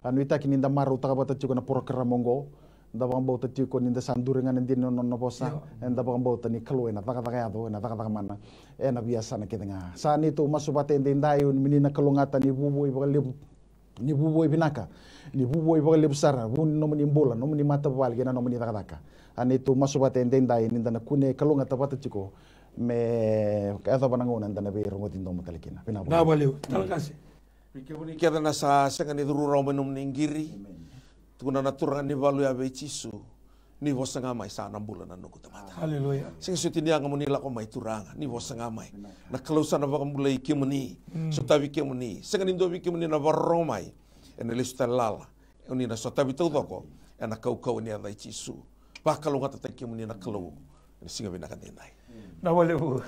A nuitaki ni da marautaka vata tiko na porokaramu oqo. Da vakabauta tiko ni da sa duri ga na dina ni nona vosa. Io. Eda vakabauta ni Kalou ena cakacaka yaco, ena cakacaka mana ena veiyasana kece ga. Sa neitou masu vata edaidai, o ni mini na kalougata ni vuvuai vakalevu, ni vuvuai vinaka, ni vuvuai vakalevu sara, vu ni nomuni bula, nomuni matavuvale kei na nomuni cakacaka. A neitou masu vata edaidai ni da na kune kalougata vata tiko me yacova na gauna da na veirogoci domo tale kina. Vinaka vakalevu. Vinaka vakalevu. Tala ga se. Vei kemuni kece na sa sega ni curu rawa mai nomuni qiri. Emeni. Tukuna na turaga ni valu ya vei Jisu, ni vosa ga mai, sa na bula na noqu tamata. Hallelujah. Sega soti ni yaga mo ni lako mai, Turaga, ni vosa ga mai. Na Kalou sa na vakabulai kemuni, sotavi kemuni. Sega ni dua vei kemuni na vakarorogo mai, ena lesu tale lala. O ni na sotavi taucoko ena kaukauwa ni yaca i Jisu. Vakalougatataki kemuni na Kalou ena siga vinaka edaidai. Na vakalevu.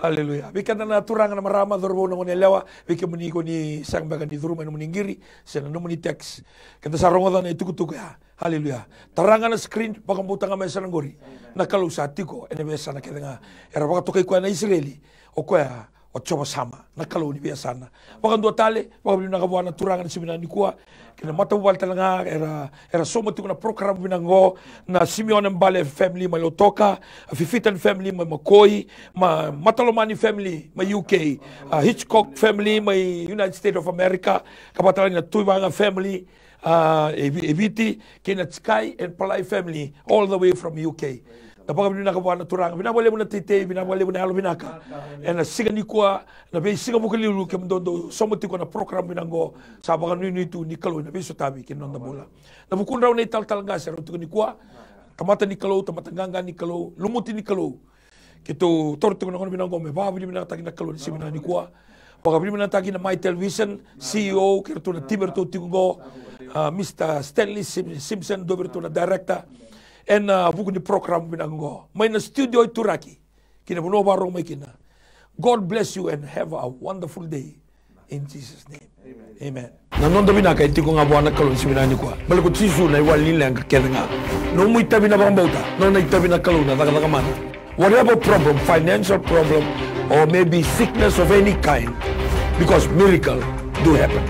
Hallelujah. Vei keda na turaga, na marama, cauravou, na goneyalewa, vei kemuni ko ni sega beka ni curu mai nomuni qiri se na nomuni text, keda sa rogoca na itukutuku ya. Hallelujah. Tara ga na screen, vakabauta ga mai, sa na qori. Na Kalou sa tiko ena veiyasana kece ga. Era vakatokai koya na Isireli, o koya o Jiova Sama, na Kalou ni veiyasana. Vakadua tale, vakavinavinaka vua na turaga ena siga vinaka nikua, kei na matavuvale tale ga era, era sauma tiko na program vinaka oqo, na Simeone Bale family mai Lautoka, a Fifitan family mai Makoi, ma Matalomani family mai U K, a Hitchcock family mai United States of America, ka vaka tale ga na Tuivaga family, a, e Vi-, e Viti, kei na Tikai and Palai family all the way from U K. Na vakavinavinaka vua na turaga. Vinaka vakalevu na teitei, vinaka vakalevu na yalovinaka. Ena siga nikua, na veisiga Vukelulu, kemudou dou sauma tiko na program vinaka oqo, sa vakanuinui tu ni Kalou ena veisotavi kei na noda bula. Na vukudrau na italatala qase rau tiko nikua, tamata ni Kalou, tamata qaqa ni Kalou, lumuti ni Kalou. Keitou taura tiko na gauna vinaka oqo me vakavinavinakataki na Kalou ena siga vinaka nikua. Vakavinavinakataki na Mai Television C E O kei ratou na timi eratou tiko oqo, a, Mister Stanley Sim-, Simpson, dua vei iratou na director, ena, a, vuku ni program vinaka oqo. Mai na studio i Turaki, ki na vanua vakarorogo mai kina. God bless you and have a wonderful day. In Jesus' name. Amen. Na noda vinaka e tiko ga vua na Kalou ena siga vinaka nikua. Baleta ko Jisu na iwali ni leqa kece ga. Nomu itavi na vakabauta, nona itavi na Kalou na cakacaka mana. Whatever problem, financial problem, or maybe sickness of any kind, because miracle do happen.